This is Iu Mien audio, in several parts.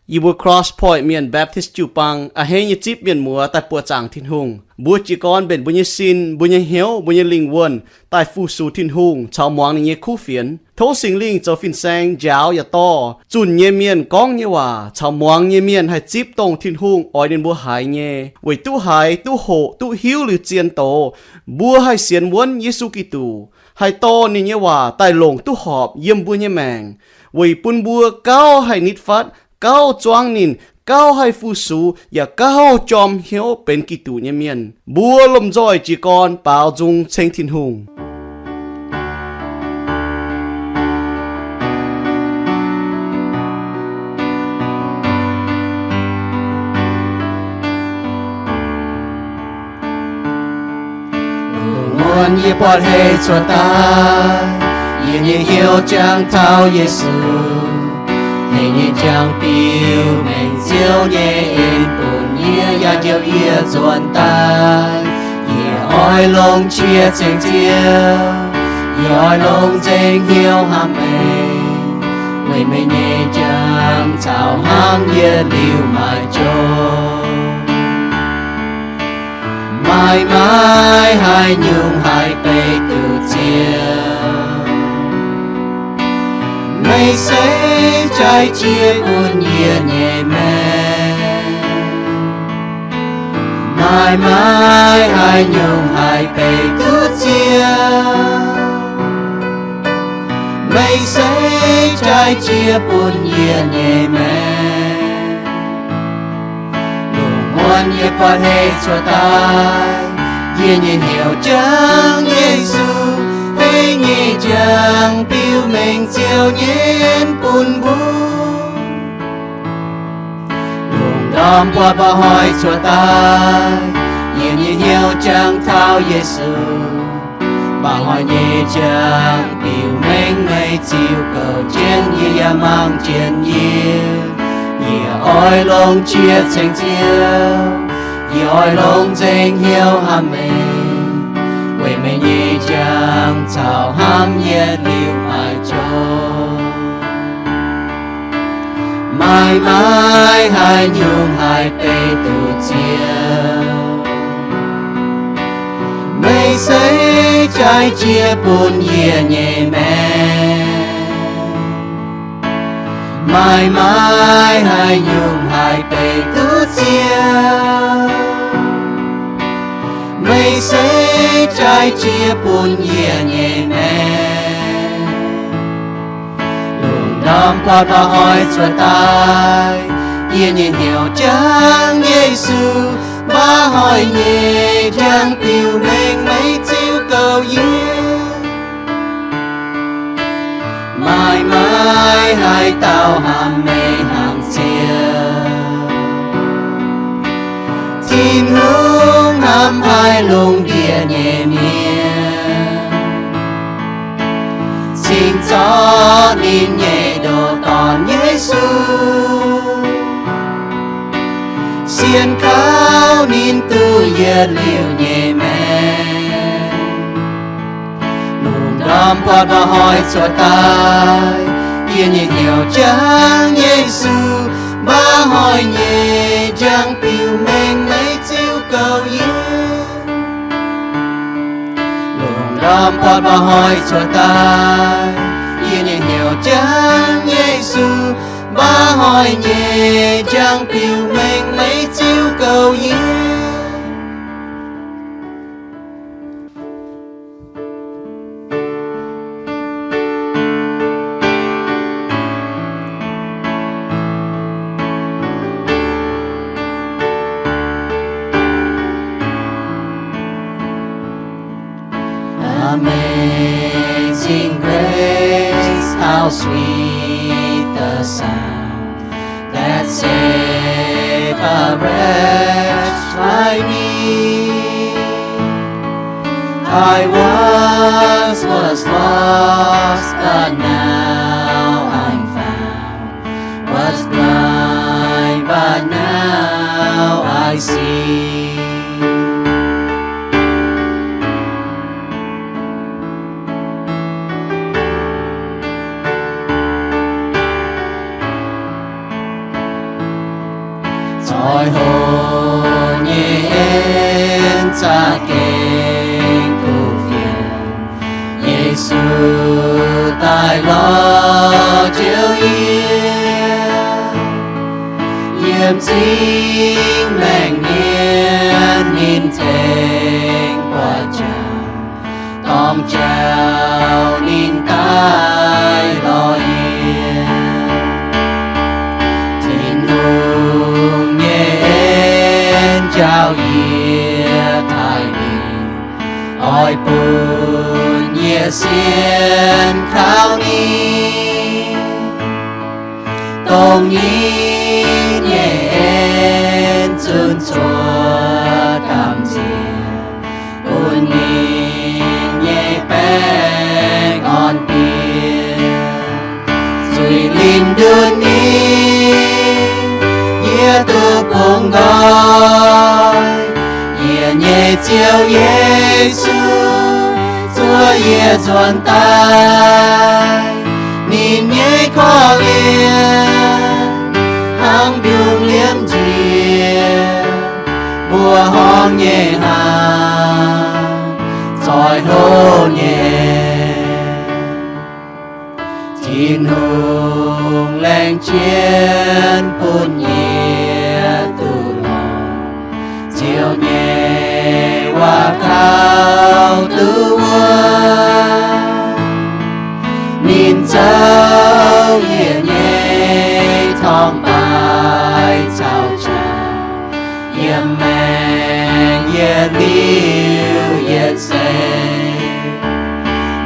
Yie mbuo Cross Point Mienh Baptist jiu-baang a'hneiv nyei zipv mienh muoz daaih buoqc zaangc Tin-Hungh. Mbuo jiez gorn mbenc mbuo nyei sin, mbuo nyei hnyouv, mbuo nyei lingh wuonh daaih fu-sux Tin-Hungh caux muangx ninh nyei kuv fienx. Tov Singx Lingh zoux fin-saeng njaaux yaac dorh zunh nyei mienh gorngv nyei waac caux muangx nyei mienh haih zipv dongh Tin-Hungh oix ninh mbuo haiz nyei, weic duqv haiz, duqv hoqc, duqv hiuv liuz zien doz, mbuo haih sienx wuonv Yesu Giduc, haih dorh ninh nyei waac daaih longc duqv horpc yiem mbuo nyei maengc, weic bun mbuo gauh haih nitv fatv, gauh zuangv ninh, gauh haih fu-sux, yaac gauh jorm hnyouv benx Giduc nyei mienh. Mbuo lomh nzoih jiez gorn baaux nzung ceng Tin-Hungh. Lungh muonz yie buatc hei cuotv daaih, yie nyei hnyouv jangx taux Yesu. Hei nyei jangx biux mengh Ziouv nyei en bun yie, yaac njoux yie nzuonx daaih. Yie oix longc qiex ceng Ziouv, yie oix longc nzengc hnyouv hnamv meih, weic meih nyei jangx caux hnamv yie liuz maiv joux. Maaih maaih haaix nyungc haih beiv duqv Ziouv, meih se jaaix jiex bun yie nyei maengc. Maaih maaih haaix nyungc haih beiv duqv Ziouv, meih se jaaix jiex bun yie nyei maengc. Lungh muonz yie buatc hei cuotv daaih, yie nyei hnyouv jangx Yesu. Hei nyei jangx biux mengh Ziouv nyei en bun mbuo. Lungh ndorm buatc mba'hnoi cuotv daaih, yie nyei hnyouv jangx taux Yesu. Mba'hnoi nyei jangx biux mengh meih ziux gouv jienv yie yaac mangc jienv yie. Yie oix longc qiex ceng Ziouv, yie oix longc nzengc hnyouv hnamv meih, weic meih nyei jangx caux hnamv yie liuz maiv joux. Maaih maaih haaix nyungc haih beiv duqv Ziouv, meih se jaaix jiex bun yie nyei maengc. Maaih maaih haaix nyungc haih beiv duqv Ziouv, meih se jaaix jiex bun yie nyei maengc. Lungh ndorm buatc mba'hnoi cuotv daaih, yie nyei hnyouv jangx Yesu. Mba'hnoi nyei jangx biux mengh meih ziux gouv yie. Maaih maaih haaix dauh hnamv meih hnangv Ziouv. Tin-Hungh hnamv haic lungh ndiev nyei mienh, cingx zorqv ninh nyei ndoh Dorn Yesu. Sienx kaux ninh duqv yietc liuz nyei maengc. Lungh ndorm buatc mba'hnoi cuotv daaih, yie nyei hnyouv jangx Yesu. Mba'hnoi nyei jangx biux mengh meih ziux gouv yie. Lungh ndorm buatc mba'hnoi cuotv daaih, yie nyei hnyouv jangx Yesu. Mba'hnoi nyei jangx biux mengh meih ziux gouv yie. Amazing grace, how sweet the sound that saved a wretch like me. I once was lost, but now I'm found, was blind, but now I see. Zoih hoc nyei en za'gengh kuv fienx, Yesu daaih lorz Ziouv yie. Yiem m'zing maengc mienh ninh tengx buatc jaax, dorng jauv ninh daaih lorz yie. Tin-Hungh nyei en njaaux yie taaih ninh, oix bun yie sienx kaux ninh. Dongh ninh nyei en zunc zuoqv gamh nziex, bun ninh nyei baengh orn-diex. Zuiz-lingh ndunh ninh, yie duqv bungx nqoi. Yie nyei Ziouv Yesu, zuov yie nzuonx daaih. Ninh nyei korv-lienh hnangv mbiungc liemh njiec mbuo horngh nyei hnaangx, zoih hoc nyei. Tin-Hungh laengz jienv bun yie duqv longx, Ziouv nyei waac kaux duqv wuov. Ninh zoux yie nyei torngv-baaix caux jaax, yiem maengc yietc liuz yietc seix.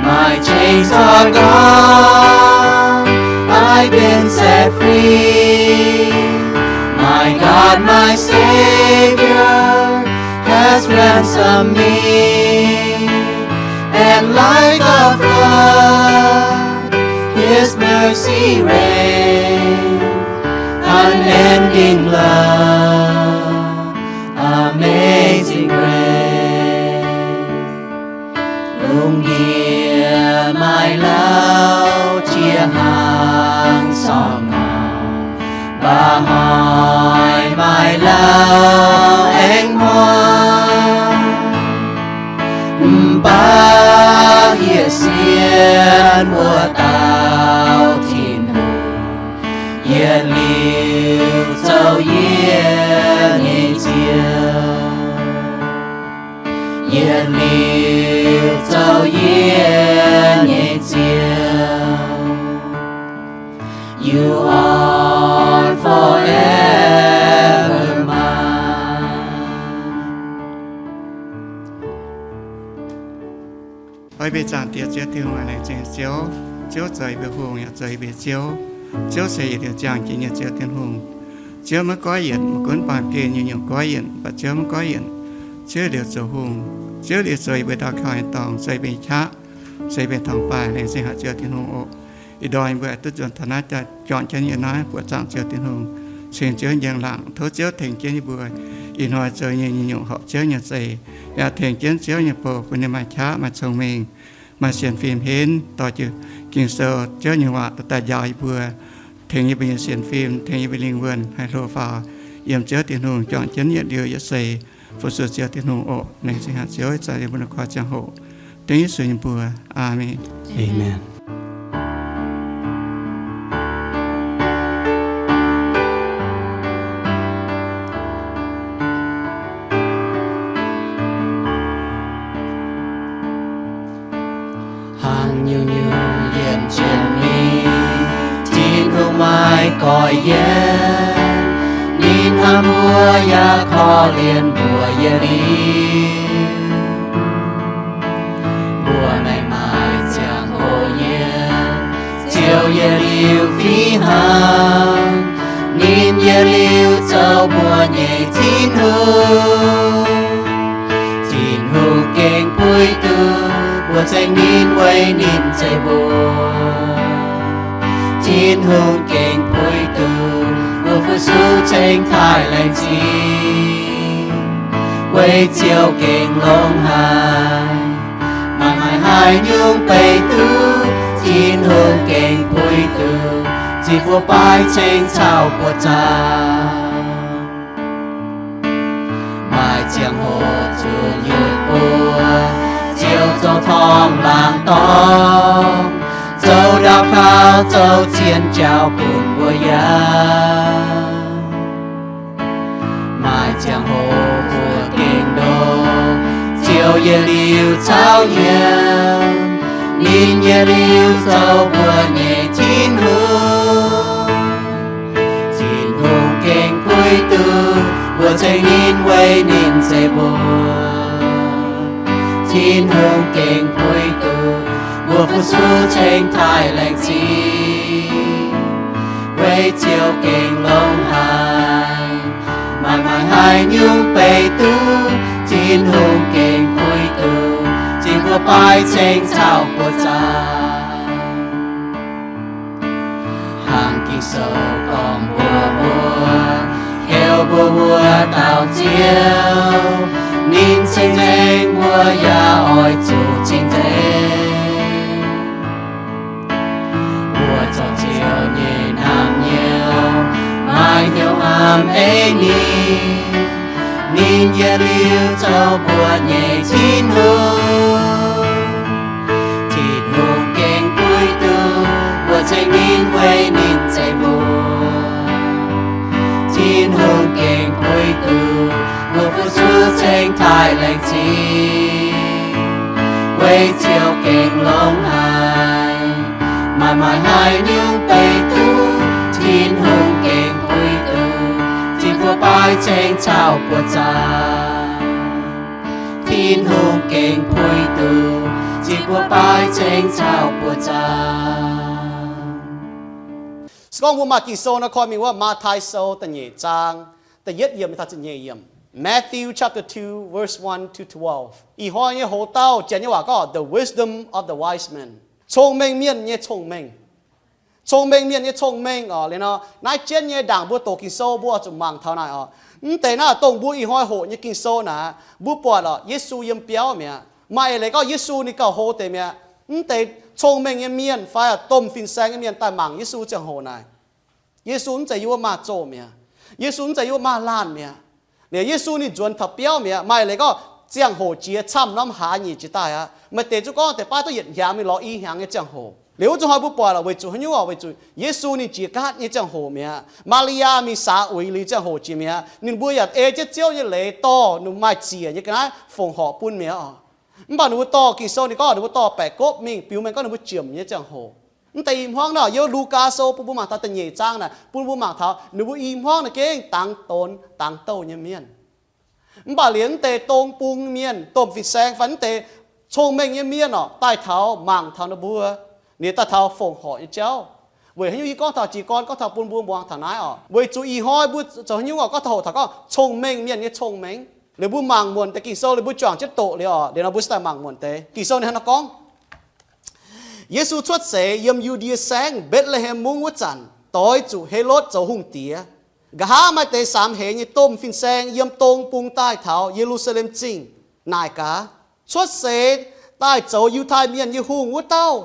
My chains are gone, I've been set free. My God, my Savior, has ransomed me. And like a flood, His mercy reigns, unending love, amazing grace. Lungh ndiev maaih lauh jiex hnaangx sorng ngorc, mv baac hnoi maaih lauh aengx hmuangx. Mv baac yie sienx wuov dauh Tin-Hungh, yietc liuz zoux yie nyei Ziouv. Yietc liuz zoux yie nyei Ziouv. You are forever mine. Oix mbuo zaangc Diex Ziouv Tin-Hungh aac, laengz zingh Ziouv. Ziouv zoux yie mbuo Hungh yaac zoux yie mbuo Ziouv. Ziouv se yietc liuz ziangh jienv nyei Ziouv Tin-Hungh. Ziouv maiv goiv yienc, maiv gunv baamh gen nyungc-nyungc goiv yienc, mv baac Ziouv maiv goiv yienc. Ziouv liuz zoux Hungh, Ziouv liuz zoux yie mbuo ndau kauh nyei dorngx, zoux yie mbuo nyei qaqv, zoux yie mbuo torngv-baaih. Laengz zingh haic Ziouv Tin-Hungh oc. Ih ndorm yie mbuo duqv nzuonx taux naaiv jaax juangc jienv yie naaiv buoqc zaangc Ziouv Tin-Hungh, ceng Ziouv njang-laangc. Tov Ziouv tengx jienv yie mbuo ih hnoi zoux nyei nyungc-nyungc horpc Ziouv nyei za'eix, yaac tengx jienv Ziouv nyei bou bun ninh maaih qaqv, maaih cong-mengh, maaih sienx fim henv dorh jienv Ging-Sou Ziouv nyei waac daaih njaaux yie mbuo, tengx yie mbuo nyei sienx fim, tengx yie mbuo lingh wuonh haih hlo faaux yiem Ziouv Tin-Hungh, juangc jienv yietc liuz yietc seix. Fu-sux Ziouv Tin-Hungh oc. Laengz zingh haic Ziouv, ih zanc yie mbuo la'kuqv ziangh hoc dengv Yesu nyei mbuox. Aamen. Aamen. Hnangv nyungc-nyungc yienc jienv mingh, Tin-Hungh maiv goiv yienc. Ninh hnamv mbuo yaac korv-lienh mbuo yietc liuz. Mbuo naaiv maaih ziangh hoc yiem, Ziouv yietc liuz fih hnangv. Ninh yietc liuz zoux mbuo nyei Tin-Hungh. Tin-Hungh gengh puix duqv mbuo ceng ninh weic ninh zeiv mbuo. Tin-Hungh gengh puix duqv mbuo fu-sux ceng taaih laengz zingh, weic Ziouv gengh longx haic. Maaih maaih haaix nyungc beiv duqv, Tin-Hungh gengh puix duqv, zipv mbuo baaix ceng caux buoz-zaangc. Ziangh hoc zuqc nyutc buo, Ziouv zoux torngv laangz dorngx, zoux ndaauv kaux zoux cien jauv bun mbuo yaac. Maaih ziangh hoc mbuo gengh ndoqc, Ziouv yietc liuz caux yiem, ninh yietc liuz zoux mbuo nyei Tin-Hungh. Tin-Hungh gengh puix duqv mbuo ceng ninh weic ninh zeiv mbuo. Tin-Hungh gengh puix duqv mbuo fu-sux ceng taaih laengz zingh, weic Ziouv gengh longx haic. Maaih maaih haaix nyungc beiv duqv, Tin-Hungh gengh puix duqv, zinh mbuo baaix ceng caux buoz-zaux. Hnangv Ging-Sou gorngv mbuox mbuo, heuc mbuo wuov dauh Ziouv, ninh cing-nzengc, mbuo yaac oix zuqc cing-nzengc. Mbuo zoux Ziouv nyei naamh nyouz, maaih hnyouv hnamv ei ninh. Ninh yietc liuz zoux mbuo nyei Tin-Hungh. Tin-Hungh gengh puix duqv mbuo ceng ninh weic ninh zeiv mbuo. Tin-Hungh gengh puix duqv mbuo fu-sux ceng taaih laengz zingh, weic Ziouv gengh longx haic. Maaih maaih haaix nyungc beiv duqv, Tin-Hungh gengh puix duqv, zinh mbuo baaix ceng caux buoz-zaux. Tin-Hungh gengh puix duqv, zinh mbuo baaix ceng caux buoz-zaux. Se gorngv mbuo maaih Ging-Sou nor, koi mingh wuov Matv^tai Sou da'nyeic zaang, da'yietv yiemc taux ziepc nyeic yiemc. Matthew chapter two, verse one to twelve. Ih hnoi nyei hoz dauh, Janx nyei waac gorngv the wisdom of the wise man, cong-mengh mienh nyei cong-mengh. Cong-mengh mienh nyei cong-mengh oc. Liuz nor, naaiv jienv nyei ndaangc mbuo doqc Ging-Sou mbuo oix zuqc mangc taux naaic oc. Mv deix naaiv dongh mbuo ih hnoi hoqc nyei Ging-Sou naaic, mbuo buatc oc, Yesu yiem biauv mi'aqv. Maaih eix leiz gorngv Yesu ninh gauh hlo deix mi'aqv. Mv deix cong-mengh nyei mienh fai domh fin-saeng nyei mienh daaih mangc Yesu ziangh hoc naaic, Yesu mv zeiz yiem wuov maaz-zoh mi'aqv. Yesu mv zeiz yiem wuov maaz-laanh mi'aqv. Liuz Yesu ninh nzuonx taux biauv mi'aqv. Maaih eix leiz gorngv ziangh hoc jiex camv norm hlaax nyeic jiex daaih aqv. Maaih deix zuqc gorngv deix baav duqv yietc hnyangx mingh lorz i hnyangx nyei ziangh hoc. Liuz wuov zuqc hnoi mbuo buatc lorqc, weic zuqc haaix nyungc oc? Weic zuqc Yesu ninh jiex gaatv nyei ziangh hoc mi'aqv. Maa^li^yaa mingh saax uix liuz ziangh hoc jiex mi'aqv. Ninh mbuo yaac ei jienv Ziouv nyei leiz dorh ninh maaih ziec nyei ga'naaiv fongc horc bun mi'aqv oc. Mv baac ninh mbuo dorh Ging-Sou ninh gorngv ninh mbuo dorh baeqc gopv mingh biux mengh gorngv ninh mbuo jiemc nyei ziangh hoc. Mv deix i hmuangv naaic, yiem Lugaa Sou bun mbuo mangc taux da'nyeic zaang naaic, bun mbuo mangc taux ninh mbuo i hmuangv naaic gengh dangx donx dangx douh nyei mienh. Mv baac liuz mv deix dong bung mienh, domh fin-saeng fai mv deix cong-mengh nyei mienh oc, daaih taux mangc taux ninh mbuo, ninh daaih taux fongc horc nyei jauv. Weic haaix nyungc yie gorngv taux jiez gorn gorngv taux bun mbuo muangx taux naaiv oc? Weic zuqc ih hnoi mbuo zoux haaix nyungc oc, gorngv taux hoqc taux gorngv cong-mengh mienh nyei cong-mengh. Liuz mbuo mangc muonc deix Ging-Sou, liuz mbuo juangc jienv doqc liuz oc, liuz nor mbuo se daaih mangc muonc deix Ging-Sou ninh hnangv naaiv gorngv. Yesu cuotv seix yiem Yu^ndie Saengv Mbetc^le^hem Mungv wuov zanc, doix zuqc Helotv zoux hungh diex. Nqa'haav maaih deix samx heix nyei domh fin-saeng yiem dong bung daaih taux Ye^lu^saa^lem Zingh, naaic gaax, Cuotv seix daaih zoux Yiutai Mienh nyei hungh wuov dauh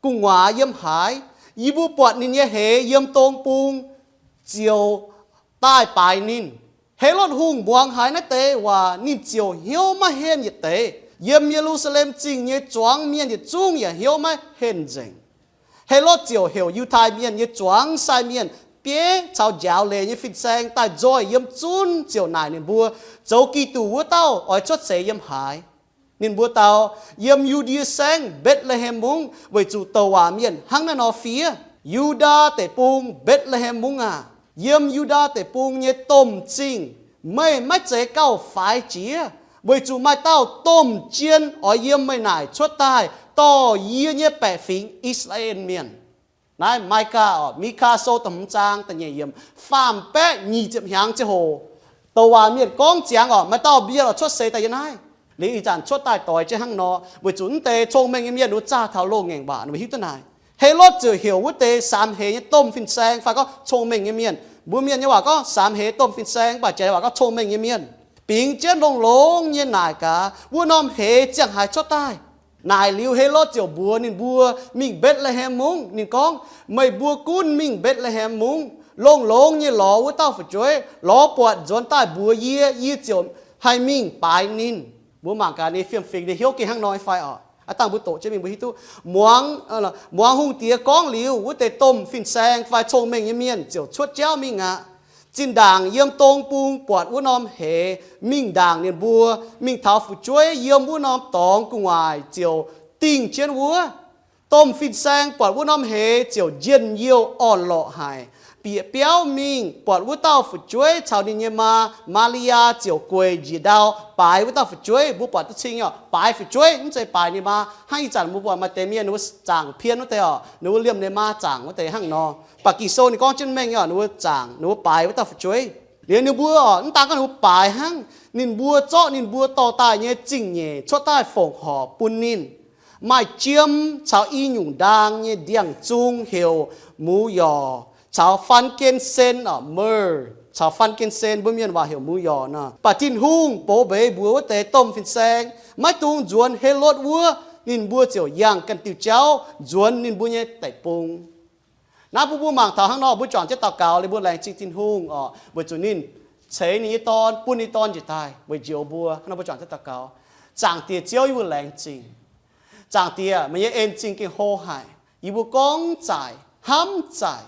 gu'nguaaz yiem haaix? Yie mbuo buatc ninh nyei hleix yiem dong bung ziouc daaih baaix ninh. Helotv Hungh muangx haiz naaiv deix waac, ninh ziouc hnyouv maiv henh yietc deix. Yiem Ye^lu^saa^lem Zingh nyei zuangx mienh yietc zungv yaac hnyouv maiv henh nzengc. Helotv ziouc heuc Yiutai Mienh nyei zuangx sai mienh, bieiv caux njaaux leiz nyei fin-saeng daaih nzoih yiem zunv, ziouc naaic ninh mbuo, Zoux Giduc wuov dauh oix cuotv seix yiem haaix? Ninh mbuo dau, Yiem Yu^ndie Saengv Mbetc^le^hem Mungv, weic zuqc douc waac mienh hnangv naaiv nor fiev, Yu^ndaa Deic-Bung, Mbetc^le^hem Mungv aah! Yiem Yu^ndaa Deic-Bung nyei domh zingh, meih maiv zeiz gauh faix jiex, weic zuqc maaih dauh domh jien oix yiem meih naaic cuotv daaih, dorh yie nyei baeqc fingx, I^saa^laa^en Mienh. Naaiv Maigaa oc, Mikaa Sou da'hmz zaang da'nyeic yiemc, faam-baeqv nyic ziepc hnyangx ziangh hoc, douc waac mienh gorngv ziangx oc, maaih dauh mienh oix cuotv seix daaih yiem naaiv. Liuz ih zanc cuotv daaih doix jienv hnangv nor, weic zuqc mv deix cong-mengh nyei mienh ninh mbuo zaah taux loz-ngaengc waac, ninh mbuo hiuv duqv naaic. Helotv ziouc heuc wuov deix samx heix nyei domh fin-saeng fai gorngv cong-mengh nyei mienh, mbuo mienh nyei waac gorngv samx heix domh fin-saeng, mv baac Janx nyei waac gorngv cong-mengh nyei mienh, bingx jienv longx-longx nyei naaic gaax wuov norm hleix ziangh haaix cuotv daaih. Naaic liuz Helotv ziouc mbuox ninh mbuo mingh Mbetc^le^hem Mungv. Ninh gorngv, Meih mbuo gunv mingh Mbetc^le^hem Mungv, longx-longx nyei lorz wuov dauh fu'jueiv. Lorz buatc nzuonx daaih mbuox yie, yie ziouc haih mingh baaix ninh. Mbuo mangc gaax ninh fiem-fingx, ninh hnyouv gengh hnangv nor fai oc. Aav dangh mbuo doqc jienv mingh mbuo hiuv duqv. Muangx, muangx hungh diex gorngv liuz, wuov deix domh fin-saeng fai cong-mengh nyei mienh ziouc cuotv jauv mingh aqv. Zinh ndaangc yiem dong bung buatc wuov norm heix, mingh ndaangc ninh mbuo, mingh taux fu'jueiv yiem wuov norm dorngx gu'nguaaic ziouc dingh jienv wuov. Domh fin-saeng buatc wuov norm heix ziouc njien-youh orn-lorqc haic, bieqc biauv mingh buatc wuov dauh fu'jueiv caux ninh nyei maa, Maa^li^yaa, ziouc gueic njiec ndau baaix wuov dauh fu'jueiv. Mbuo buatc duqv cing oc, baaix fu'jueiv, mv zeiz baaix ninh maa. Hnangv ih zanc mbuo buatc maaih deix mienh ninh mbuo zaangc pien wuov deix oc, ninh mbuo liemh ninh maa zaangc wuov deix hnangv nor. Mv baac Ging-Sou ninh gorngv jienv mengh oc, ninh mbuo zaangc, ninh mbuo baaix wuov dauh fu'jueiv. Liuz ninh mbuo oc, mv daan gorngv ninh mbuo baaix hnangv, ninh mbuo zorqv ninh mbuo dorh daaih nyei zingh nyeic cuotv daaih fongc horc bun ninh. Maaih jiem caux i nyungc ndaang nyei ndiangx-zung heuc หมูหยอ caux ฟันเกณเซน oc, myrrh caux ฟันเกณเซน, mbuo mienh waac heuc หมูหยอ nor. Mv baac Tin-Hungh bov mbeix mbuox wuov deix domh fin-saeng, maiv dungx nzuonx Helotv wuov. Ninh mbuo ziouc yangh ganh diuh jauv nzuonx ninh mbuo nyei deic-bung. Naaiv bun mbuo mangc taux hnangv nor, mbuo juangc jienv daux gaux liuz mbuo laengz zingh Tin-Hungh oc, weic zuqc ninh ceix ninh nyei Dorn, bun ninh Dorn njiec daaih weic njoux mbuo. Hnangv nor mbuo juangc jienv daux gaux. Zaangc Diex Ziouv, yie mbuo laengz zingh. Zaangc Diex, meih nyei en zingh gengh hlo haic. Yie mbuo gorngv zaaic, hnamv zaaic,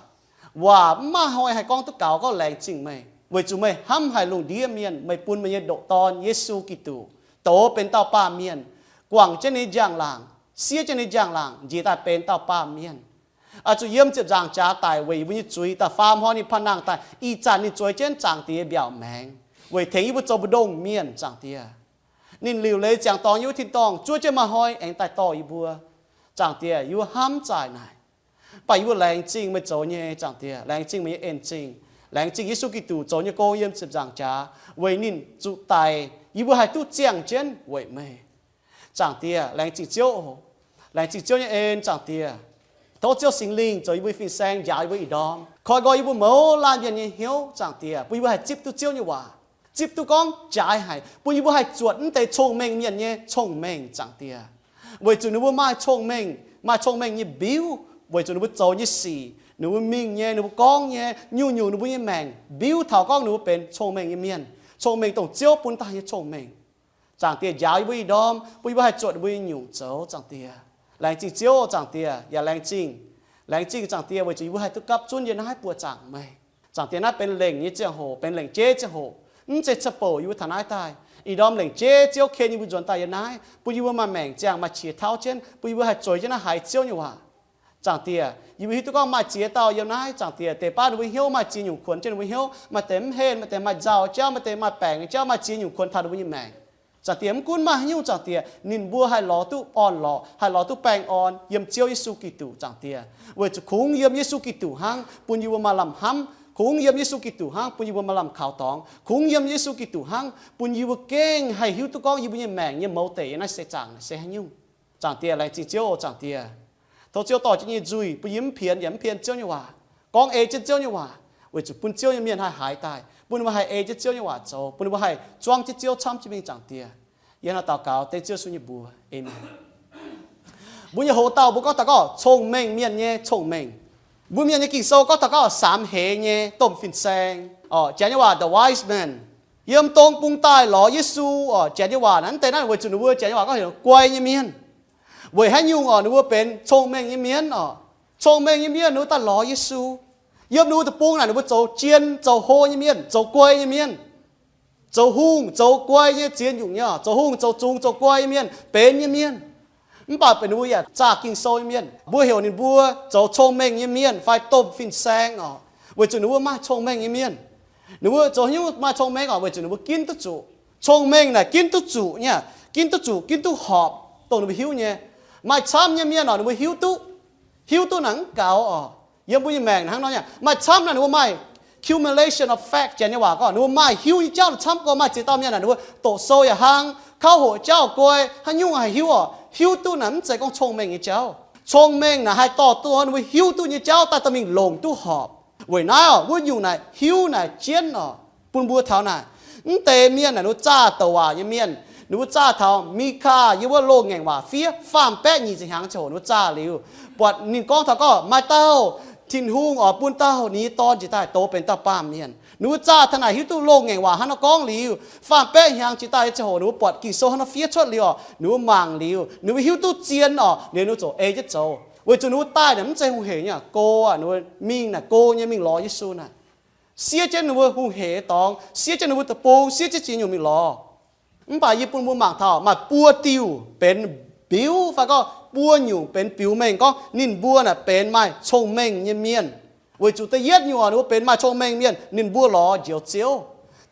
waac mv maaih hnoi haih gorngv duqv gaux gorngv laengz zingh meih, weic zuqc meih hnamv haic lungh ndiev mienh, meih bun meih nyei ndoqc Dorn, Yesu Giduc, douz benx dauh baamh mienh, guangc jienv ninh nyei njang-laangc, siev jienv ninh nyei njang-laangc, njiec daaih benx dauh baamh mienh. Oix zuqc yiem ziepc nzaangc jaax daic weic yie mbuo nyei zuiz daaih faam hnoi ninh panh nangh daaih. Ih zanc ninh zueiz jienv Zaangc Diex mbiaauc maengx weic tengx yie mbuo zoux mbu'ndongx mienh, Zaangc Diex. Ninh liuc leiz ziangx dorngx yiem wuov tin-dorngh zuov jienv maaih hnoi aengx daaih dorh yie mbuo. Zaangc Diex, yie mbuo hnamv zaaic naaic, mv baac yie mbuo laengz zingh meih zoux nyei, Zaangc Diex. Laengz zingh meih nyei en zingh. Laengz zingh Yesu Giduc zoux nyei gong yiem ziepc nzaangc jaax weic ninh zuqc daic, yie mbuo haih duqv ziangh jienv weic meih. Zaangc Diex, laengz zingh Ziouv oc. Laengz zingh Ziouv nyei en, Zaangc Diex. Tov Ziouv Singx Lingh zoux yie mbuo nyei fin-saeng, njaaux yie mbuo ih ndorm, koi nqoi yie mbuo mouz laanh mienh nyei hnyouv, Zaangc Diex, bun yie mbuo haih zipv duqv Ziouv nyei waac, zipv duqv gorngv jaaix haic, bun yie mbuo haih zuotc mv deix cong-mengh mienh nyei cong-mengh, Zaangc Diex. Weic zuqc ninh mbuo maaih cong-mengh, maaih cong-mengh nyei mbiuv, weic zuqc ninh mbuo zoux nyei sic, ninh mbuo mingh nyei, ninh mbuo gorngv nyei, nyungc-nyungc ninh mbuo nyei maengc mbiuv taux gorngv ninh mbuo benx cong-mengh nyei mienh, cong-mengh dongh Ziouv bun daaih nyei cong-mengh. Zaangc Diex, njaaux yie mbuo ih ndorm, bun yie mbuo haih zuotc ninh mbuo nyei nyungc zoux, Zaangc Diex. Laengz zingh Ziouv, Zaangc Diex, yaac laengz zingh, laengz zingh, Zaangc Diex, weic zuqc yie mbuo haih duqv gapv zunv yiem naaiv buoqc zaangc meih. Zaangc Diex, naaiv benx lengc nyei ziangh hoc, benx lengc jeiv ziangh hoc, mv zeiz ca'bouc yie mbuo taux naaiv daaih. Ih ndorm lengc jeiv Ziouv ken yie mbuo nzuonx daaih yiem naaiv, bun yie mbuo maaih maengc ziangh, maaih qiex tauv jienv, bun yie mbuo haih zueiz jienv naaiv haiz Ziouv nyei waac. Zaangc Diex, yie mbuo hiuv duqv gorngv maaih ziex dauh yiem naaiv, Zaangc Diex, deix baav ninh mbuo hnyouv maaih ziex nyungc kuonx jienv ninh mbuo hnyouv, maaih deix mv henv, maaih deix maaih nzauh jauv, maaih deix maaih baengc nyei jauv, maaih ziex nyungc kuonx taux ninh mbuo nyei maengc. Zaangc Diex, mv gunv maaih haaix nyungc, Zaangc Diex, ninh mbuo haih lorz duqv orn-lorqc, haih lorz duqv baengh orn yiem Ziouv Yesu Giduc, Zaangc Diex. Weic zuqc kungx yiem Yesu Giduc hnangv bun yie mbuo maaih lamh hnamv, kungx yiem Yesu Giduc hnangv bun yie mbuo maaih lamh kaux dorngx, kungx yiem Yesu Giduc hnangv bun yie mbuo gengh haih hiuv duqv gorngv yie mbuo nyei maengc nyei mouz deic yiem naaiv seix zaangc se haaix nyungc. Zaangc Diex, laengz zingh Ziouv oc, Zaangc Diex. Tov Ziouv dorh jienv yie nyei nzuih, bun yie mv pienx yaac mv pienx Ziouv nyei waac, gorngv ei jienv Ziouv nyei waac, weic zuqc bun Ziouv nyei mienh haih haiz daaih, bun ninh mbuo haih ei jienv Ziouv nyei waac zoux, bun ninh mbuo haih zuangv jienv Ziouv camv jienv mingh, Zaangc Diex. Yie hnangv naaiv daux gaux dengv Ziouv Yesu nyei mbuox. Aamen. Mbuo nyei hoc-dauh mbuo gorngv taux gorngv cong-mengh mienh nyei cong-mengh. Mbuo Mienh nyei Ging-Sou gorngv taux gorngv samx heix nyei domh fin-saeng, janx nyei waac the wise men, yiem dong bung daaih lorz Yesu. Oc, janx nyei waac naaiv deix naaiv weic zuqc ninh mbuo janx nyei waac gorngv heuc guai nyei mienh. Weic haaix nyungc? Oc, ninh mbuo benx cong-mengh nyei mienh. Oc, cong-mengh nyei mienh ninh mbuo daaih lorz Yesu. Yiem ninh mbuo deic-bung naaic ninh mbuo zoux jien, zoux hlo nyei mienh, zoux guai nyei mienh, zoux hungh, zoux guai nyei ziex nyungc nyei. Oc, zoux hungh, zoux zungx, zoux guai nyei mienh, benx nyei mienh. Mv baac benx ninh mbuo yaac zaah Ging-Sou nyei mienh. Mbuo heuc ninh mbuo zoux cong-mengh nyei mienh fai domh fin-saeng. Oc, weic zuqc ninh mbuo maaih cong-mengh nyei mienh. Ninh mbuo zoux haaix nyungc maaih cong-mengh? Oc, weic zuqc ninh mbuo ginv duqv zuqc. Cong-mengh naaic ginv duqv zuqc nyei, ginv duqv zuqc, ginv duqv horpc dongh ninh mbuo hiuv nyei. Maaih camv nyei mienh oc, ninh mbuo hiuv duqv, hiuv duqv naaic mv gaux. Oc, yiem mbuo nyei maengc hnangv nor nyei, maaih camv naaic ninh mbuo maaih accumulation of fact, janx nyei waac gorngv ninh mbuo maaih hiuv nyei jauv naaic camv gorngv maaih ziex dauh mienh naaic ninh mbuo doqc sou yaac hlang, kauv hoqc jauv guai, haaix nyungc haih hiuv? Oc, hiuv duqv naaic mv zeiz gorngv cong-mengh nyei jauv. Cong-mengh naaic haih dorh duqv ninh mbuo hiuv duqv nyei jauv daaih dorh mingh longc duqv horpc. Weic naaiv oc, wuov nyungc naaic hiuv naaic jienv oc, bun mbuo taux naaic, mv deix mienh naaic ninh mbuo zaah douc waac nyei mienh. Ninh mbuo zaah taux Mikaa yiem wuov Loz-Ngaengc Waac fiev faam baeqv nyic ziepc hnyangx ziangh hoc ninh mbuo zaah liuz, buatc ninh gorngv taux gorngv maaih dauh Tin-Hungh oix bun dauh ninh nyei Dorn njiec daaih douz benx dauh baamh mienh. Ninh mbuo zaah taux naaic hiuv duqv loz-ngaengc waac hnangv nor gorngv liuz, faam-baeqv hnyangx jiex daaih nyei ziangh hoc ninh mbuo buatc Ging-Sou hnangv nor fiev cuotv liuz orqc, ninh mbuo mangc liuz, ninh mbuo hiuv duqv zien orqc, liuz ninh mbuo ziouc ei jienv zoux. Weic zuqc ninh mbuo daaih naaic mv zeiz hungh hec nyei, go aqv, ninh mbuo mingh naaic go nyei mingh lorz Yesu naaic. Siev jienv ninh mbuo hungh hec nyei dorngx, siev jienv ninh mbuo deic-bung, siev jienv ziex nyungc mingh lorz. Mv baac yie bun mbuo mangc taux maaih buo diuh benx biux fai gorngv buo nyungc benx biux mengh gorngv ninh mbuo naaic benx maaih cong-mengh nyei mienh. Weic zuqc da'yietv nyungc orqc, ninh mbuo benx maaih cong-mengh mienh, ninh mbuo lorz njoux Ziouv.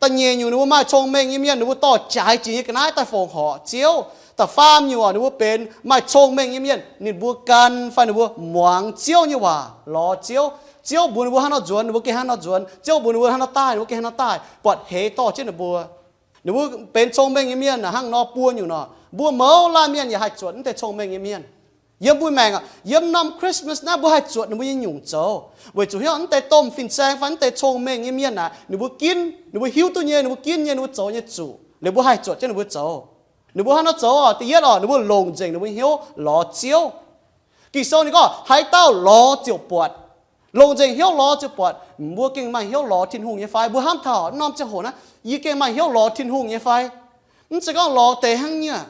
Da'nyeic nyungc ninh mbuo maaih cong-mengh nyei mienh, ninh mbuo dorh jaaix jiex nyei ga'naaiv daaih fongc horc Ziouv. Da'faam nyungc orqc, ninh mbuo benx maaih cong-mengh nyei mienh, ninh mbuo gan fai ninh mbuo muangx Ziouv nyei waac, lorz Ziouv. Ziouv mbuox ninh mbuo hnangv nor nzuonx, ninh mbuo gengh hnangv nor nzuonx. Ziouv mbuox ninh mbuo hnangv nor daaih, ninh mbuo gengh hnangv nor daaih. Buatc heix dorh jienv ninh mbuo. Ninh mbuo benx cong-mengh nyei mienh hnangv nor buo nyungc nor, mbuo mouz laanh mienh yaac haih zuotc naaiv deix cong-mengh nyei mienh. Yiem mbuo maengc, yiem norm Christmas naaiv mbuo haih zuotc ninh mbuo nyei nyungc zoux, weic zuqc hnyouv naaiv deix domh fin-saeng fai naaiv deix cong-mengh nyei mienh naaic, ninh mbuo ginv, ninh mbuo hiuv duqv nyei, ninh mbuo ginv nyei, ninh mbuo zoux nyei zuqc, liuz mbuo haih zuotc jienv ninh mbuo zoux. Ninh mbuo hnangv nor zoux, da'yietv orqc, ninh mbuo longc nzengc ninh mbuo hnyouv lorz Ziouv. Ging-Sou ninh gorngv, haaix dauh lorz ziouc buatc. Longc nzengc hnyouv lorz ziouc buatc. Mbuo gengh maaih hnyouv lorz Tin-Hungh nyei fai? Mbuo hnamv taux norm ziangh hoc naaiv, yie gengh maaih hnyouv lorz Tin-Hungh nyei fai? Mv zeiz gorngv lorz deix hnangv nyei.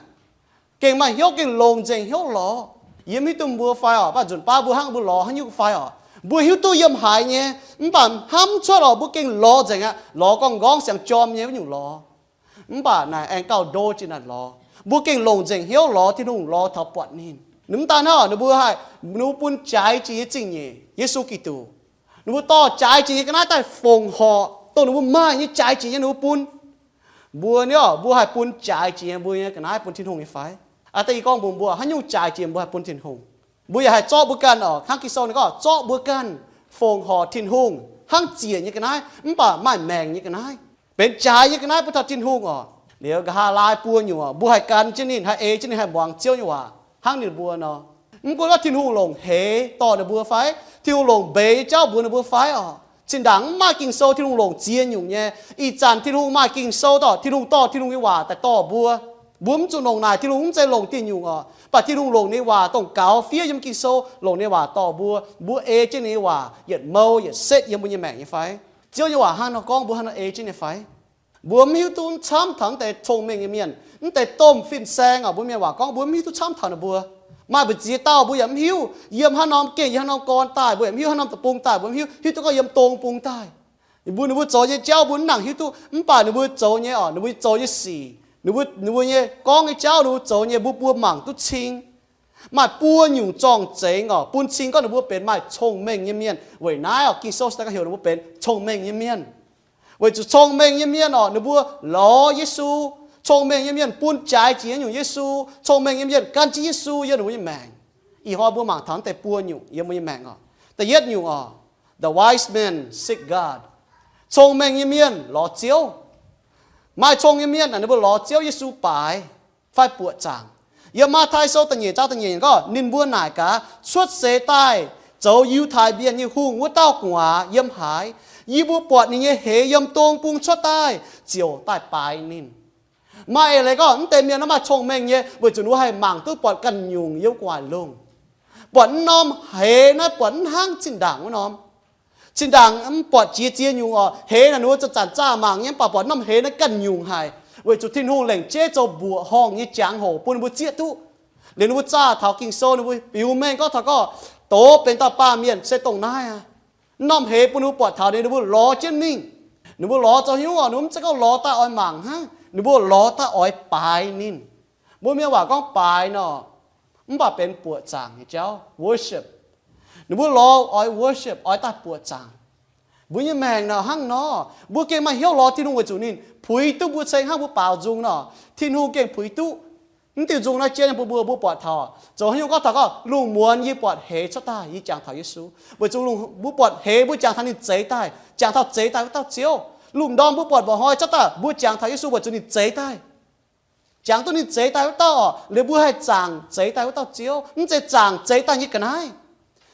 Gengh maaih hnyouv, gengh longc nzengc hnyouv lorz. Yie mv hiuv duqv mbuo fai orqc, mv baac nzunc baav mbuo hnangv mbuo lorz haaix nyungc fai orqc, mbuo hiuv duqv yiem haaix nyei, mv baac hnamv cuotv orqc, mbuo gengh lorz nzengc aqv. Lorz gorngv nqorngv siang jorm nyei wuov nyungc lorz. Mv baac naaic aengx gauh ndo jiex naaic lorz. Mbuo gengh longc nzengc hnyouv lorz Tin-Hungh, lorz taux buatc ninh. Ninh mv daan hnangv, ninh mbuo haih, ninh mbuo bun jaaix jiex nyei zingh nyeic, Yesu Giduc. Ninh mbuo dorh jaaix jiex nyei ga'naaiv daaih fongc horc, dongh ninh mbuo maaih nyei jaaix jiex nyei ninh mbuo bun. Mbuo nyei orqc, mbuo haih bun jaaix jiex nyei mbuo nyei ga'naaiv bun Tin-Hungh nyei fai? Aa, da'yietv gorngv mbuox mbuo, haaix nyungc jaaix jiex mbuo haih bun Tin-Hungh? Mbuo yaac haih zorqv mbuo ganh orqc, hnangv Ging-Sou ninh gorngv, zorqv mbuo ganh fongc horc Tin-Hungh hnangv ziec nyei ga'naaiv, mv baac maaih maengc nyei ga'naaiv, benx jaaix nyei ga'naaiv bun taux Tin-Hungh orqc. Liuz nqa'haav laai buo nyungc orqc, mbuo haih gan jienv ninh, haih ei jienv ninh, haih muangx Ziouv nyei waac hnangv ninh mbuo nor. Mv gunv gorngv Tin-Hungh longc heix dorh ninh mbuo fai? Tin-Hungh longc mbeix nyei jauv mbuox ninh mbuo fai orqc? Zinh ndaangc mv maaih Ging-Sou, Tin-Hungh longc ziex nyungc nyei. Ih zanc Tin-Hungh maaih Ging-Sou dorh, Tin-Hungh dorh Tin-Hungh nyei waac daaih dorh mbuo. Mbuo mv zuqc longc naaic, Tin-Hungh mv zeiz longc diuh nyungc orqc, mv baac Tin-Hungh longc ninh nyei waac dongh gaux fiev yiem Ging-Sou, longc ninh nyei waac dorh mbuo. Mbuo ei jienv ninh nyei waac yietc mouh yietc setv yiem mbuo nyei maengc nyei fai? Ziouv nyei waac hnangv nor gorngv, mbuo hnangv nor ei jienv nyei fai? Mbuo mv hiuv duqv camv taux naaiv deix cong-mengh nyei mienh, naaiv deix domh fin-saeng orqc, mbuo mienh waac gorngv mbuo mv hiuv duqv camv taux ninh mbuo. Maaih mbu'ziex dauh mbuo yaac mv hiuv, yiem haaix norm gengh, yiem haaix norm gorn daaih, mbuo yaac mv hiuv, haaix norm deic-bung daaih, mbuo mv hiuv, hiuv duqv gorngv yiem dong bung daaih. Ninh mbuo, ninh mbuo zoux nyei jauv mbuo mv nangc hiuv duqv, mv baac ninh mbuo zoux nyei orqc, ninh mbuo zoux nyei sic, ninh mbuo, ninh mbuo nyei gorngv nyei jauv, ninh mbuo zoux nyei mbuo, mbuo mangc duqv cing. Maaih buo nyungc zorng-zengx orqc, bun cing gorngv ninh mbuo benx maaih cong-mengh nyei mienh. Weic naaiv orqc, Ging-Sou se daaih heuc ninh mbuo benx cong-mengh nyei mienh. Weic zuqc cong-mengh nyei mienh orqc, ninh mbuo lorz Yesu. Cong-mengh nyei mienh bun jaaix jiex nyungc Yesu. Cong-mengh nyei mienh gan jienv Yesu yiem ninh mbuo nyei maengc. Ih hnoi mbuo mangc taux naaiv deix buo nyungc yiem mbuo nyei maengc orqc. Da'yietv nyungc orqc, the wise men seek God. Cong-mengh nyei mienh lorz Ziouv. Maaih cong nyei mienh aah, ninh mbuo lorz Ziouv Yesu baaix fai buoqc zaangc. Yiem Matv^tai Sou da'nyeic zaang da'nyeic gorngv, ninh mbuo naaic gaax, cuotv seix daaih zoux Yiutai Mienh nyei hungh wuov dauh gu'nguaaz yiem haaix? Yie mbuo buatc ninh nyei heix yiem dong bung cuotv daaih, ziouc daaih baaix ninh. Maaih eix leiz gorngv, mv deix mienh naaiv maaih cong-mengh nyei, weic zuqc ninh mbuo haih mangc duqv buatc ganh nyungc yiem gu'nguaaic lungh. Buatc mv norm heix naaiv buatc mv hnangv zinh ndaangc wuov norm. Zinh ndaangc mv buatc jiex ziex nyungc orqc, heix naaic ninh mbuo zanc-zanc zaah mangc nyei, mv baac buatc norm heix naaiv ganh nyungc haic, weic zuqc Tin-Hungh lengc jeiv zoux mbuoqc horngh nyei jangx-hoc bun ninh mbuo zieqv duqv. Liuz ninh mbuo zaah taux Ging-Sou, ninh mbuo biux mengh gorngv taux gorngv, doz benx dauh baamh mienh se dongh naaiv aqv. Mv norm heix bun ninh mbuo buatc taux ninh, ninh mbuo lorz jienv mingh. Ninh mbuo lorz zoux haaix nyungc orqc? Ninh mbuo mv zeiz gorngv lorz daaih oix mangc hnangv, ninh mbuo lorz daaih oix baaix ninh. Mbuo mienh waac gorngv baaix nor, mv baac benx buoqc zaangc nyei jauv, worship. Ninh mbuo lorz oix worship, oix daaih buoqc zaangc. Mbuo nyei maengc nor hnangv nor, mbuo gengh maaih hnyouv lorz Tin-Hungh weic zuqc ninh puix duqv mbuo ceng hnangv mbuo baaux nzung nor, Tin-Hungh gengh puix duqv. Mv diuh nzung naaiv jienv bun mbuo, mbuo buatc taux, zoux haaix nyungc gorngv taux gorngv, lungh muonz yie buatc heix cuotv daaih, yie jangx taux Yesu. Weic zuqc mbuo buatc heix, mbuo jangx taux ninh zeix daaih, jangx taux zeix daaih wuov dauh Ziouv. Lungh ndorm mbuo buatc mba'hnoi cuotv daaih, mbuo jangx taux Yesu weic zuqc ninh zeix daaih. Jangx duqv ninh zeix daaih wuov dauh orqc, liuz mbuo haih zaangc zeix daaih wuov dauh Ziouv, mv zeiz zaangc zeix daaih nyei ga'naaiv.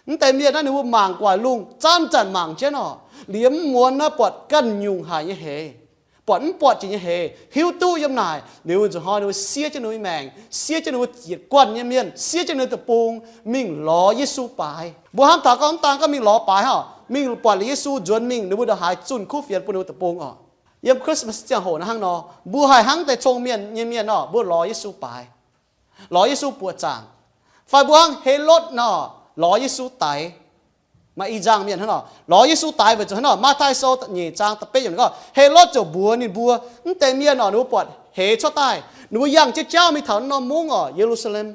Mv deix mienh naaiv ninh mbuo mangc gu'nguaaic lungh, zanc-zanc mangc jienv orqc, liuz mv muonz naaiv buatc ganh nyungc haic nyei heix, buatc mv buatc jiex nyei heix, hiuv duqv yiem naaic, liuz nzunc hnoi ninh mbuo siev jienv ninh mbuo nyei maengc, siev jienv ninh mbuo yietc guanh nyei mienh, siev jienv ninh mbuo deic-bung, mingh lorz Yesu baaix. Mbuo hnamv taux gorngv mv daan gorngv mingh lorz baaix hnangv orqc, mingh buatc liuz Yesu nzuonx mingh, ninh mbuo ndongc haaix zunh kuv fienx bun ninh mbuo deic-bung oc. Yiem Christmas ziangh hoc naaiv hnangv nor, mbuo haih hnangv deix cong-mengh nyei mienh nor, mbuo lorz Yesu baaix, lorz Yesu buoqc zaangc. Fai mbuo hnangv Helotv nor, lorz Yesu daix. Maaih i nzangh mienh hnangv nor lorz Yesu daix weic zuqc hnangv nor, Matv^tai Sou nyeic zaang da'betv yiemc gorngv, Helotv ziouc mbuox ninh mbuo, mv deix mienh oc, ninh mbuo buatc heix cuotv daaih, ninh mbuo yangh jienv jauv mingh taux norm mungv oc, Ye^lu^saa^lem.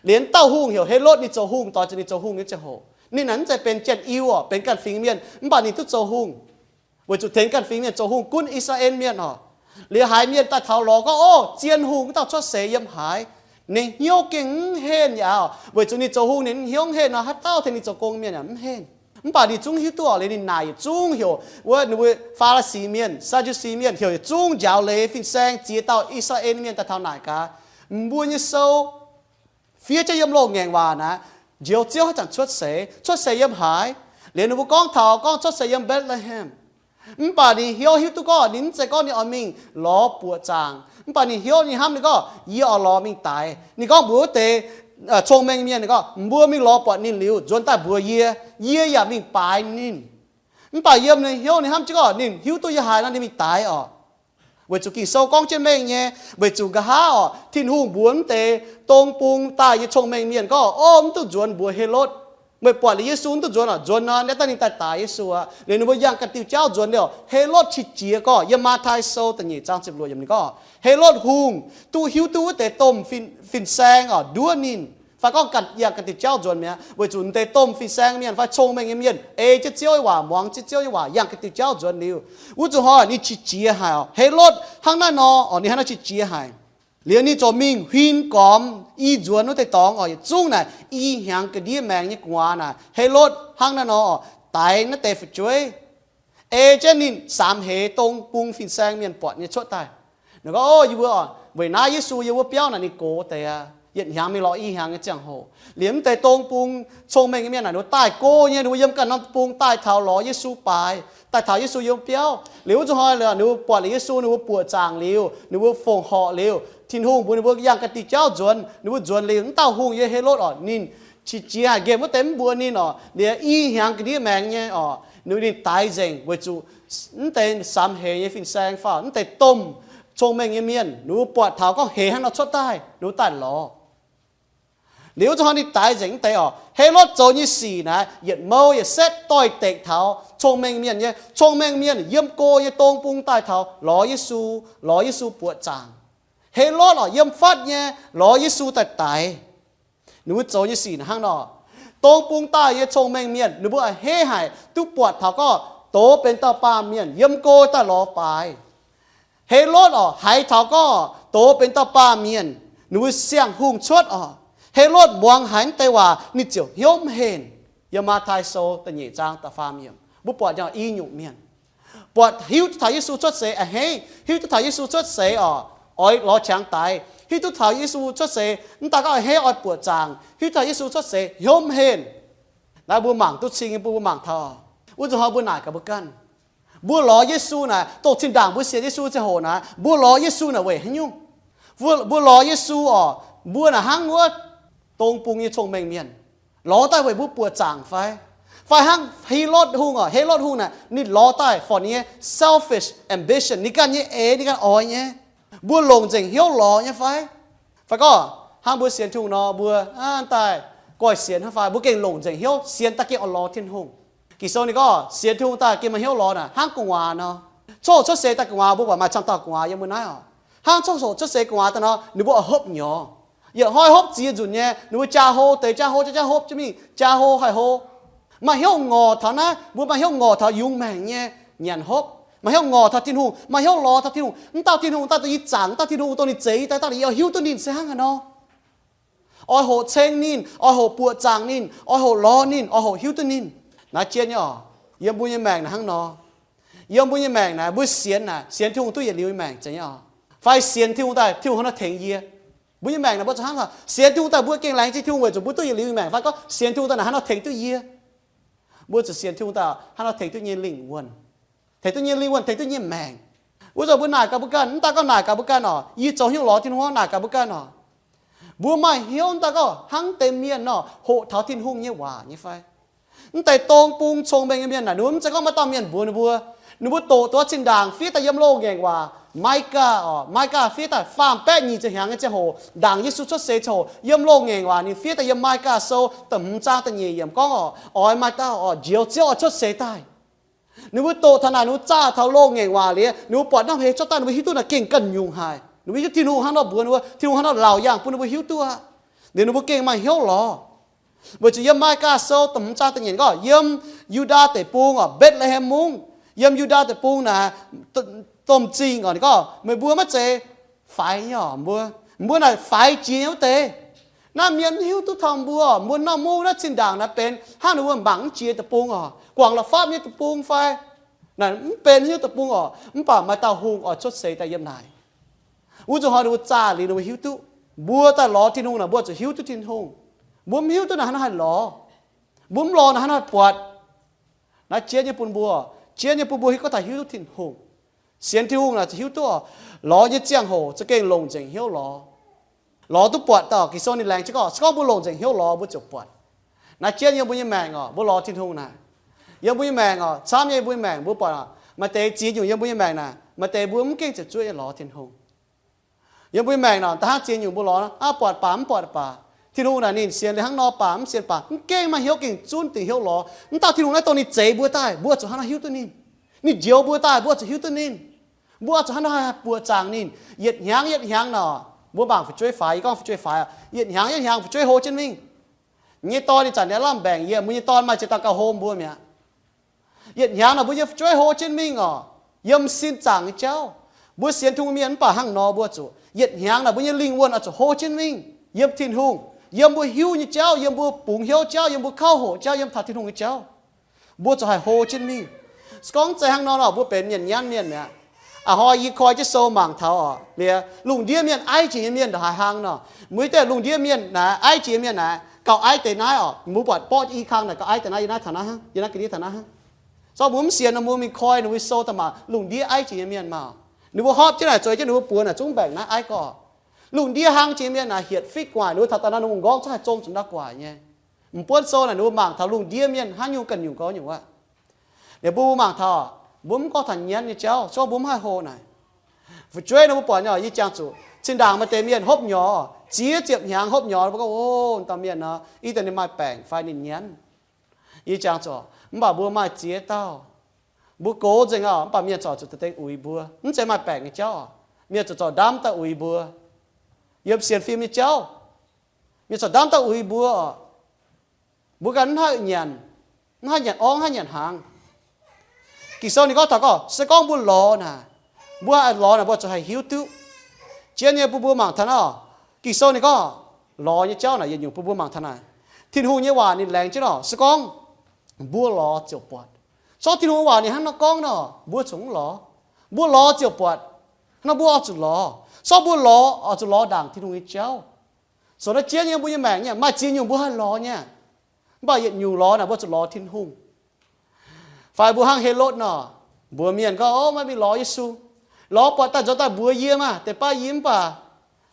Liuz wuov dauh hungh heuc Helotv, ninh zoux hungh, doix zuqc ninh zoux hungh nyei ziangh hoc, ninh naaic mv zeiz benx janx-iu oc, benx ganh fingx mienh, mv baac ninh duqv zoux hungh, weic zuqc tengx ganh fingx mienh zoux hungh gunv I^saa^laa^en Mienh oc. Liuz haiz mienh daaih taux lorz gorngv, Ov, zien hungh wuov dauh cuotv seix yiem haaix? Ninh hnyouv gengh mv henh yaac, weic zuqc ninh zoux hungh ninh hnyouv mv henh nor, haaix dauh tengx ninh zoux gong mienh yaac mv henh. Mv baac ninh zungv hiuv duqv oc, liuz ninh naaic yietc zungv heuc wuov ninh mbuo Faa^li^si Mienh, Saa^ndu^si Mienh, heuc yietc zungv njaaux leiz fin-saeng ziex dauh I^saa^laa^en Mienh daaih taux naaic gaax, Mbuo nyei sou fiev jienv yiem loz-ngaengc waac naaic, njoux Ziouv haaix zanc cuotv seix, cuotv seix yiem haaix? Liuz ninh mbuo gorngv taux gorngv cuotv seix yiem Mbetc^le^hem. Mv baac ninh hnyouv hiuv duqv gorngv ninh mv zeiz gorngv ninh oix mingh lorz buoqc zaangc, mv baac ninh hnyouv ninh hnamv ninh gorngv, Yie oix lorz mingh daix. Ninh gorngv mbuox wuov deix cong-mengh mienh, ninh gorngv, Mbuo mingh lorz buatc ninh liuz, nzuonx daaih mbuox yie, yie yaac mingh baaix ninh. Mv baac yiem ninh hnyouv ninh hnamv jienv gorngv ninh hiuv duqv yiem haaix nor ninh mingh daix oc. Weic zuqc Ging-Sou gorngv jienv mengh nyei, weic zuqc nqa'haav oc, Tin-Hungh mbuox mv deix dong bung daaih nyei cong-mengh mienh gorngv, Ov, mv duqv nzuonx mbuox Helotv. Meih buatc liuz Yesu mv duqv nzuonx oc, nzuonx nor, naaiv daaih ninh daaih daix Yesu aqv. Liuz ninh mbuo yangh ga'diuh jauv nzuonx liuz, Helotv qiex jiez gorngv, yiem Matv^tai Sou da'nyeic zaang ziepc luoqc yiemc ninh gorngv, Helotv Hungh duqv hiuv duqv wuov deix domh fin-saeng oc nduov ninh, fai gorngv ganh yangh ga'diuh jauv nzuonx mi'aqv, weic zuqc deix domh fin-saeng mienh fai cong-mengh nyei mienh ei jienv Ziouv nyei waac, muangx jienv Ziouv nyei waac, yangh ga'diuh jauv nzuonx liuz, wuov zuqc hnoi ninh qiex jiez haic oc. Helotv hnangv naaiv nor oc, ninh hnangv naaiv qiex jiez haic. Liuz ninh ziouc mingh huin gormx i nzuonx wuov deix dorngx oc, yietc zungv naaic i hnyangx ga'ndiev maengx nyei gu'nguaaz naaic, Helotv hnangv naaiv nor oc, daix naaiv deix fu'jueiv, ei jienv ninh samx heix dong bung fin-saeng mienh buatc nyei cuotv daaih. Ninh gorngv, Ov, yie mbuo oc, weic naaiv Yesu yiem wuov biauv naaic ninh gox deix aqv. Yietc hnyangx mingh lorz i hnyangx nyei ziangh hoc. Liuz mv deix dong bung cong-mengh nyei mienh naaic ninh mbuo daaih go nyei, ninh mbuo yiem ganh norm bung daaih taux lorz Yesu baaix, daaih taux Yesu yiem biauv. Liuz wuov zuqc hnoi ninh mbuo buatc liuz Yesu, ninh mbuo buoqc zaangc liuz, ninh mbuo fongc horc liuz, Tin-Hungh mbuox ninh mbuo yangh ga'diuh jauv nzuonx, ninh mbuo nzuonx liuz, wuov dauh hungh nyei Helotv oc, ninh qiex jiez haic, nqemh wuov deix mv mbuox ninh oc, liuz i hnyangx ga'ndiev maengx nyei oc, ninh daix nzengc weic zuqc mv deix samx heix nyei fin-saeng fai mv deix domh cong-mengh nyei mienh, ninh mbuo buatc taux gorngv heix hnangv nor cuotv daaih, ninh mbuo daaih lorz. Liuz wuov zuqc hnoi ninh daix nzengc mv deix oc, Helotv zoux nyei sic naaic yietc mouh yietc setv doix-dekc taux cong-mengh mienh nyei. Cong-mengh mienh yiem go nyei dong bung daaih taux lorz Yesu, lorz Yesu buoqc zaangc. Helotv oc, yiem fatv nyei lorz Yesu daaih daix. Ninh mbuo zoux nyei sic hnangv nor. Dong bung daaih nyei cong-mengh mienh ninh mbuo a'hneiv haic duqv buatc taux gorngv doz benx dauh baamh mienh yiem go daaih lorz baaix. Helotv oc, haiz taux gorngv doz benx dauh baamh mienh, ninh mbuo siang-hungh cuotv oc. Helotv muangx haiz mv deix waac ninh ziouc hnyouv mv henh. Yiem Matv^tai Sou da'nyeic zaang da'faam yiemc mbuo buatc nyei i nyungc mienh, buatc hiuv duqv taux Yesu cuotv seix a'hneiv, hiuv duqv taux Yesu cuotv seix oc, oix lorz qangx daix, hiuv duqv taux Yesu cuotv seix mv daaih gorngv a'hneiv oix buoqc zaangc, hiuv duqv taux Yesu cuotv seix hnyouv mv henh. Naaiv mbuo mangc duqv cing nyei, mbuo mangc taux wuov zuqc hnoi mbuo naaic gaax mbuo ganh, mbuo lorz Yesu naaic, dongh zinh ndaangc mbuo sienx Yesu ziangh hoc naaic, mbuo lorz Yesu naaic weic haaix nyungc? Mbuo lorz Yesu oc, mbuo naaic hnangv wuov dong bung nyei cong-mengh mienh lorz daaih weic mbuo buoqc zaangc fai? Fai hnangv Helotv Hungh oc, Helotv Hungh naaic ninh lorz daaih for ninh nyei selfish ambition, ninh ganh nyei eix, ninh ganh oix nyei. Mbuo longc nzengc hnyouv lorz nyei fai? Fai gorngv hnangv mbuo sienx Tin-Hungh nor, mbuo daaih goiv sienx hnangv fai mbuo gengh longc nzengc hnyouv sienx daaih gengh oix lorz Tin-Hungh? Ging-Sou ninh gorngv sienx Tin-Hungh daaih gengh maaih hnyouv lorz naaic hnangv gu'nguaaz nor. Coqv hoqc cuotv seix daaih gu'nguaaz mbuo buatc maaih camv dauh gu'nguaaz yiem mbuo naaiv oc. Hnangv coqv hoqc cuotv seix gu'nguaaz daaih nor ninh mbuo oix hopv nyorx. Yietc hnoi hopv ziex nzunc nyei, ninh mbuo jaa hlo deix, jaa hlo jaa jaa hopv jienv mingh, jaa hlo haih hlo. Maaih hnyouv ngorc taux naaiv, mbuo maaih hnyouv ngorc taux yungz maengc nyei nyanc hopv, maaih hnyouv ngorc taux Tin-Hungh, maaih hnyouv lorz taux Tin-Hungh. Mv dauh Tin-Hungh daaih dongh yie zaangc, mv dauh Tin-Hungh dongh ninh zeix daaih, daaih yie oix hiuv duqv ninh se hnangv haaix nor. Oix hoqc ceng ninh, oix hoqc buoqc zaangc ninh, oix hoqc lorz ninh, oix hoqc hiuv duqv ninh. Naaiv jienv nyei oc, yiem mbuo nyei maengc naaic hnangv nor. Yiem mbuo nyei maengc naaic, mbuo sienx naaic, sienx Tin-Hungh duqv yietc liuz nyei maengc zeiz nyei oc. Fai sienx Tin-Hungh daaih, Tin-Hungh hnangv nor tengx yie. Mbuo nyei maengc naaic mbuo zuqc hnangv oc, sienx Tin-Hungh daaih mbuo gengh laengz zingh Tin-Hungh weic zuqc mbuo duqv yietc liuz nyei maengc fai gorngv sienx Tin-Hungh daaih naaic hnangv nor tengx duqv yie. Mbuo zuqc sienx Tin-Hungh daaih hnangv nor tengx duqv nyei lingh wuonh, tengx duqv nyei lingh wuonh, tengx duqv nyei maengc. Wuov zanc mbuo naaic gaax mbuo ganh, mv daaih gorngv naaic gaax mbuo ganh oc, yie zoux hnyouv lorz Tin-Hungh naaic gaax mbuo ganh oc. Mbuo maaih hnyouv daaih gorngv hnangv deix mienh nor hoqc taux Tin-Hungh nyei waac nyei fai? Mv deix dong bung cong-mengh nyei mienh naaic, ninh mbuo mv zeiz gorngv maaih dauh mienh mbuox ninh mbuo. Ninh mbuo doqc duqv zinh ndaangc fiev daaih yiem loz-ngaengc waac, Maigaa oc, Maigaa fiev daaih faam baeqv nyic ziepc hnyangx nyei ziangh hoc, ndaangc Yesu cuotv seix ziangh hoc, yiem loz-ngaengc waac ninh fiev daaih yiem Maigaa sou da'hmz zaang da'nyeic yiemc gorngv oc, oix maaih dauh oc njoux Ziouv oix cuotv seix daaih. Ninh mbuo doqc taux naaic, ninh mbuo zaah taux loz-ngaengc waac liuz, ninh mbuo buatc hnangv haaix cuotv daaih, ninh mbuo hiuv duqv naaic gengh ganh nyungc haic. Ninh mbuo hiuv Tin-Hungh hnangv nor mbuox ninh mbuo, Tin-Hungh hnangv nor laauc yangh bun ninh mbuo hiuv duqv aqv. Liuz ninh mbuo gengh maaih hnyouv lorz. Weic zuqc yiem Maigaa sou da'hmz zaang da'nyeic gorngv, yiem Yu^ndaa Deic-Bung oc, Mbetc^le^hem Mungv, yiem Yu^ndaa Deic-Bung naaic, domh zingh oc, ninh gorngv, meih mbuo maiv zeiz faix nyei oc, mbuo, mbuo naaic faix jiex nyei wuov deix. Naaiv mienh mv hiuv duqv taux mbuo, mbuo norm mungv naaiv zinh ndaangc naaiv benx hnangv ninh mbuo mangc mv jiex deic-bung oc, guangc la'fapv nyei deic-bung fai naaic mv benx haaix nyungc deic-bung oc, mv baac maaih dauh hungh oix cuotv seix daaih yiem naaic. Wuov zuqc hnoi ninh mbuo zaah liuz ninh mbuo hiuv duqv, mbuo daaih lorz Tin-Hungh naaic, mbuo zuqc hiuv duqv Tin-Hungh. Mbuo mv hiuv duqv naaic hnangv haaix lorz. Mbuo mv lorz naaic hnangv haaix buatc. Naaiv jienv nyei bun mbuo, jienv nyei bun mbuo hiuv gorngv taux hiuv duqv Tin-Hungh. Sienx Tin-Hungh naaic zuqc hiuv duqv, lorz nyei ziangh hoc za'gengh longc nzengc hnyouv lorz. Lorz duqv buatc daaih, Ging-Sou ninh laengz jienv gorngv, se gorngv mbuo longc nzengc hnyouv lorz, mbuo ziouc buatc. Naaiv jienv yiem mbuo nyei maengc oc, mbuo lorz Tin-Hungh naaic, yiem mbuo nyei maengc oc, camv nyei mbuo nyei maengc mbuo buatc oc, maaih deix ziex nyungc yiem mbuo nyei maengc naaic, maaih deix mbuo mv gengh ziepc zuoqv nyei lorz Tin-Hungh. Yiem mbuo nyei maengc naaic, da'hnangv ziex nyungc mbuo lorz, aav, buatc baac mv buatc baac, Tin-Hungh naaic ninh sienx liuz hnangv nor baac mv sienx baac, mv gengh maaih hnyouv gengh zunv dingc hnyouv lorz. Mv dauh Tin-Hungh naaiv dongh ninh zeix mbuo daaih, mbuo zuqc hnangv nor hiuv duqv ninh. Ninh njoux mbuo daaih, mbuo zuqc hiuv duqv ninh. Mbuo zuqc hnangv nor haih buoqc zaangc ninh. Yietc hnyangx yietc hnyangx nor, mbuo mangc fu'jueiv faix, yie gorngv fu'jueiv faix, yietc hnyangx yietc hnyangx fu'jueiv hlo jienv mingh. Nyei dorn ninh zanc ninh lamh mbaengc yiem, mbuo nyei dorn maaih ziex dauh gauh hlo mbuo mi'aqv. Yietc hnyangx naaic mbuo nyei fu'jueiv hlo jienv mingh oc, yiem sin zaangc nyei jauv. Mbuo sienx Tin-Hungh mienh mv baac hnangv nor mbuo zuqc yietc hnyangx naaic mbuo nyei lingh wuonh oix zuqc hlo jienv mingh yiem Tin-Hungh, yiem mbuo hiuv nyei jauv, yiem mbuo bungx hnyouv jauv, yiem mbuo kauv hoqc jauv, yiem taux Tin-Hungh nyei jauv. Mbuo zuqc haih hlo jienv mingh. Se gorngv mv zeiz hnangv nor nor, mbuo benx mienh nyanv mienh mi'aqv. A'hnoi yie koi jienv sou mangc taux oc, liuz lungh ndiev mienh aiv jiex nyei mienh ndongc haaix hlang nor. Mbuo deix lungh ndiev mienh naaic, aiv jiex nyei mienh naaic, gauh aiv deix naaiv oc. Mbuo buatc borqv i kang naaic gauh aiv deix naaiv, yie naaiv taux naaiv hnangv, yie naaiv ga'ndiev taux naaiv hnangv. Zorqv mbuo mv sienx nor, mbuo mingh koi ninh mbuo sou daaih mangc lungh ndiev aiv jiex nyei mienh maah. Ninh mbuo hopv jienv naaic, zueiz jienv ninh mbuo buoz naaic zungv mbaengc naaiv aiv gorqv. Lungh ndiev hlang jiex mienh naaic hietc fitv gu'nguaaic, ninh mbuo taux daaih naaiv ninh mbuo nqorngv zungv haih zong zuqc ndau gu'nguaaic nyei. M'buonv sou naaic ninh mbuo mangc taux lungh ndiev mienh haaix nyungc ganh nyungc gorx nyungc aqv. Ninh mbuo mbuo mangc taux, mbuo mv gorngv taux nyanv nyei jauv, se gorngv mbuo mv haih hlo naaic. Fu'jueiv nor mbuo buatc nyei, yie jangx zuqc zinh ndaangc maaih deix mienh hopv nyorx, ziex ziepc hnyangx hopv nyorx, mbuo gorngv, o, dauh mienh nor, ih daaih ninh maaih baengc fai ninh nyanv. Yie jangx zuqc, mv baac mbuo maaih ziex dauh, mbuo gox nzengc oc, mv baac mienh corc zuqc daaih uix mbuo, mv zeiz maaih baengc nyei jauv oc. Mienh zuqc zorc ndamv daaih uix mbuo. Yiem sienx fim nyei jauv, mienh zorc ndamv daaih uix mbuo oc. Mbuo ganh mv haih nyanc, mv haih nyanc orv, mv haih nyanc hnaangx. Ging-Sou ninh gorngv taux gorngv, se gorngv mbuo lorz naaic, mbuo haih lorz naaic, mbuo zuqc haih hiuv duqv. Jienv nyei bun mbuo mangc taux naaiv oc. Ging-Sou ninh gorngv, lorz nyei jauv naaic yietc nyungc bun mbuo mangc taux naaic, Tin-Hungh nyei waac ninh laengz jienv oc, se gorngv mbuo lorz ziouc buatc. Zorqv Tin-Hungh nyei waac ninh hnangv nor gorngv nor, mbuo zuqc mv lorz. Mbuo lorz ziouc buatc. Hnangv nor mbuo oix zuqc lorz. Zorqv mbuo lorz oix zuqc lorz ndaangc Tin-Hungh nyei jauv. Sou naaiv jienv nyei mbuo nyei maengc nyei, maaih ziex nyungc mbuo haih lorz nyei. Mv baac yietc nyungc lorz naaic mbuo zuqc lorz Tin-Hungh. Fai mbuo hnangv Helotv nor, mbuox mienh gorngv, o, maiv mingh lorz Yesu. Lorz buatc daaih nzuonx daaih mbuox yie maah, deix baav yie mv baac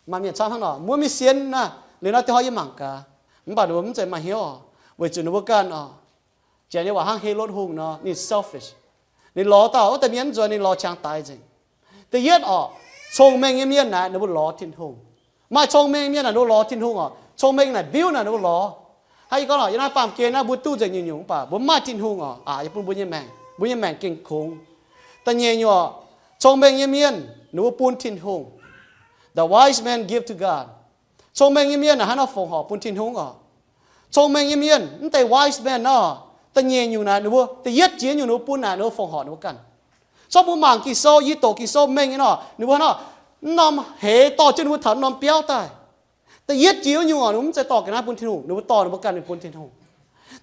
maaih mienh camv hnangv nor, mbuo mingh sienx naaic, liuz nor deix hnoi yie mangc gaax. Mv baac ninh mbuo mv zeiz maaih hnyouv oc, weic zuqc ninh mbuo ganh oc, janx nyei waac hnangv Helotv Hungh nor, ninh selfish. Ninh lorz dauh wuov deix mienh mv nzuonx, ninh lorz qangx daix nzengc. Da'yietv oc, cong-mengh nyei mienh naaic ninh mbuo lorz Tin-Hungh. Maaih cong-mengh nyei mienh naaic ninh mbuo lorz Tin-Hungh oc. Cong-mengh naaic mbiuv naaic ninh mbuo lorz. Hnangv yie gorngv oc, yie naaiv baamh gen naaiv mbuo duqv nzengc nyungc nyungc mv baac mbuo mv maaih Tin-Hungh oc, aqc yie bun mbuo nyei maengc, mbuo nyei maengc gengh kungx. Da'nyeic nyungc oc, cong-mengh nyei mienh ninh mbuo bun Tin-Hungh. The wise men give to God. Cong-mengh nyei mienh naaic hnangv nor fongc horc bun Tin-Hungh oc. Cong-mengh nyei mienh, mv deix wise men nor, da'nyeic nyungc naaic ninh mbuo, da'yietv jiex nyungc ninh mbuo bun naaic ninh mbuo fongc horc ninh mbuo ganh. Zorqv mbuo mangc Ging-Sou, yie doqc Ging-Sou mengh nyei nor, ninh mbuo hnangv nor, mv norm heix dorh jienv ninh mbuo taux norm biauv daaih. Da'yietv jiex nyungc oc, ninh mbuo mv zeiz dorh ganh naaiv bun Tin-Hungh, ninh mbuo dorh ninh mbuo ganh mingh bun Tin-Hungh.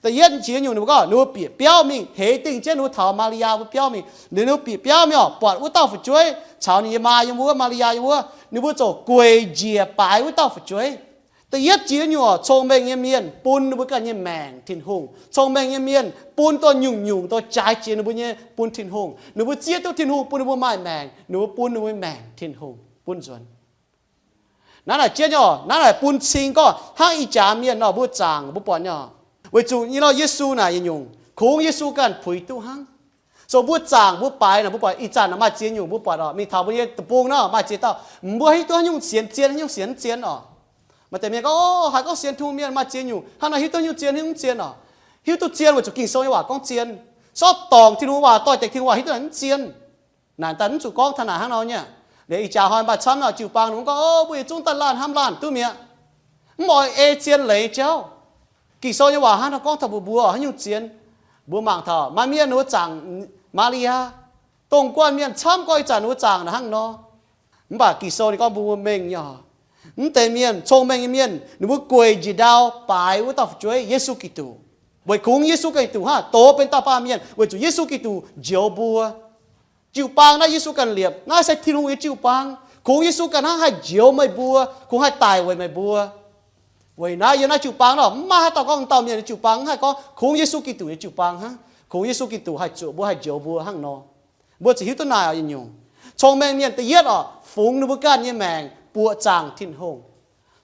Da'yietv jiex nyungc ninh mbuo gorngv, ninh mbuo bieqc biauv mingh, heix dingh jienv ninh mbuo taux Maa^li^yaa wuov biauv mingh. Ninh mbuo bieqc biauv mingh oc, buatc wuov dauh fu'jueiv caux ninh nyei maa yiem wuov, Maa^li^yaa yiem wuov, ninh mbuo ziouc gueic njiec baaix wuov dauh fu'jueiv. Da'yietv jiex nyungc oc, cong-mengh nyei mienh bun ninh mbuo ganh nyei maengc Tin-Hungh. Cong-mengh nyei mienh bun dongh nyungc-nyungc dongh jaaix jiex ninh mbuo nyei bun Tin-Hungh. Ninh mbuo zieqv duqv Tin-Hungh bun ninh mbuo maaih maengc, ninh mbuo bun ninh mbuo maengc Tin-Hungh bun nzuonx. Naaiv naaic jienv nyei oc, naaiv naaic bun cing gorngv hnangv ih jaax mienh nor, mbuo zaangc mbuo buatc nyei oc. Weic zuqc nyei nor Yesu naaic yietc nyungc kungx Yesu ganh puix duqv hnangv. So mbuo zaangc mbuo baaix naaic mbuo buatc ih zanc maaih ziex nyungc mbuo buatc oc, mingh taux mbuo nyei deic-bung nor maaih ziex dauh, mbuo hiuv duqv haaix nyungc sienx zien, haaix nyungc sienx mv zien oc. Maaih deix mienh gorngv, o, haiz gorngv sienx Tin-Hungh mienh maaih ziex nyungc, hnangv naaiv hiuv duqv haaix nyungc zien, haaix nyungc mv zien oc. Hiuv duqv zien weic zuqc Ging-Sou nyei waac gorngv zien. Sortv dorngc Tin-Hungh waac, doix-dekc Tin-Hungh waac, hiuv duqv naaic mv zien. Naaic daaih mv zuqc gorngv taux naaic hnangv nor nyei. Liuz ih jaax hnoi maaih camv nor jiu-baang ninh mbuo gorngv, o, mbuo yietc zungv daaih laanh hnamv laanh duqv mi'aqv. Mv oix ei zien leiz jauv. Ging-Sou nyei waac hnangv nor gorngv taux mbuo, mbuo haaix nyungc zien. Mbuo mangc taux maaih mienh ninh mbuo zaangc Maa^li^yaa, dongh guanh mienh camv gorngv ih zanc ninh mbuo zaangc naaic hnangv nor. Mv baac Ging-Sou ninh gorngv mbuo, mbuo mengh nyei oc. Mv deix mienh, cong-mengh nyei mienh, ninh mbuo gueic njiec ndau baaix wuov dauh fu'jueiv, Yesu Giduc. Weic kungx Yesu Giduc hnangv doz benx dauh baamh mienh weic zuqc Yesu Giduc njoux mbuo. Jiu-baang naaiv Yesu ganh liepc, naaiv se Tin-Hungh nyei jiu-baang. Kungx Yesu ganh hnangv haih njoux meih mbuo, kungx haih daic weic meih mbuo. Weic naaiv yiem naaiv jiu-baang nor mv maaih haaix dauh gorngv dauh mienh nyei jiu-baang mv haih gorngv kungx Yesu Giduc nyei jiu-baang hnangv. Kungx Yesu Giduc haih zuoqc mbuo, haih njoux mbuo hnangv nor. Mbuo ziouc hiuv duqv naaic oc, yietc nyungc. Cong-mengh mienh da'yietv oc, fungx ninh mbuo ganh nyei maengc buoqc zaangc Tin-Hungh.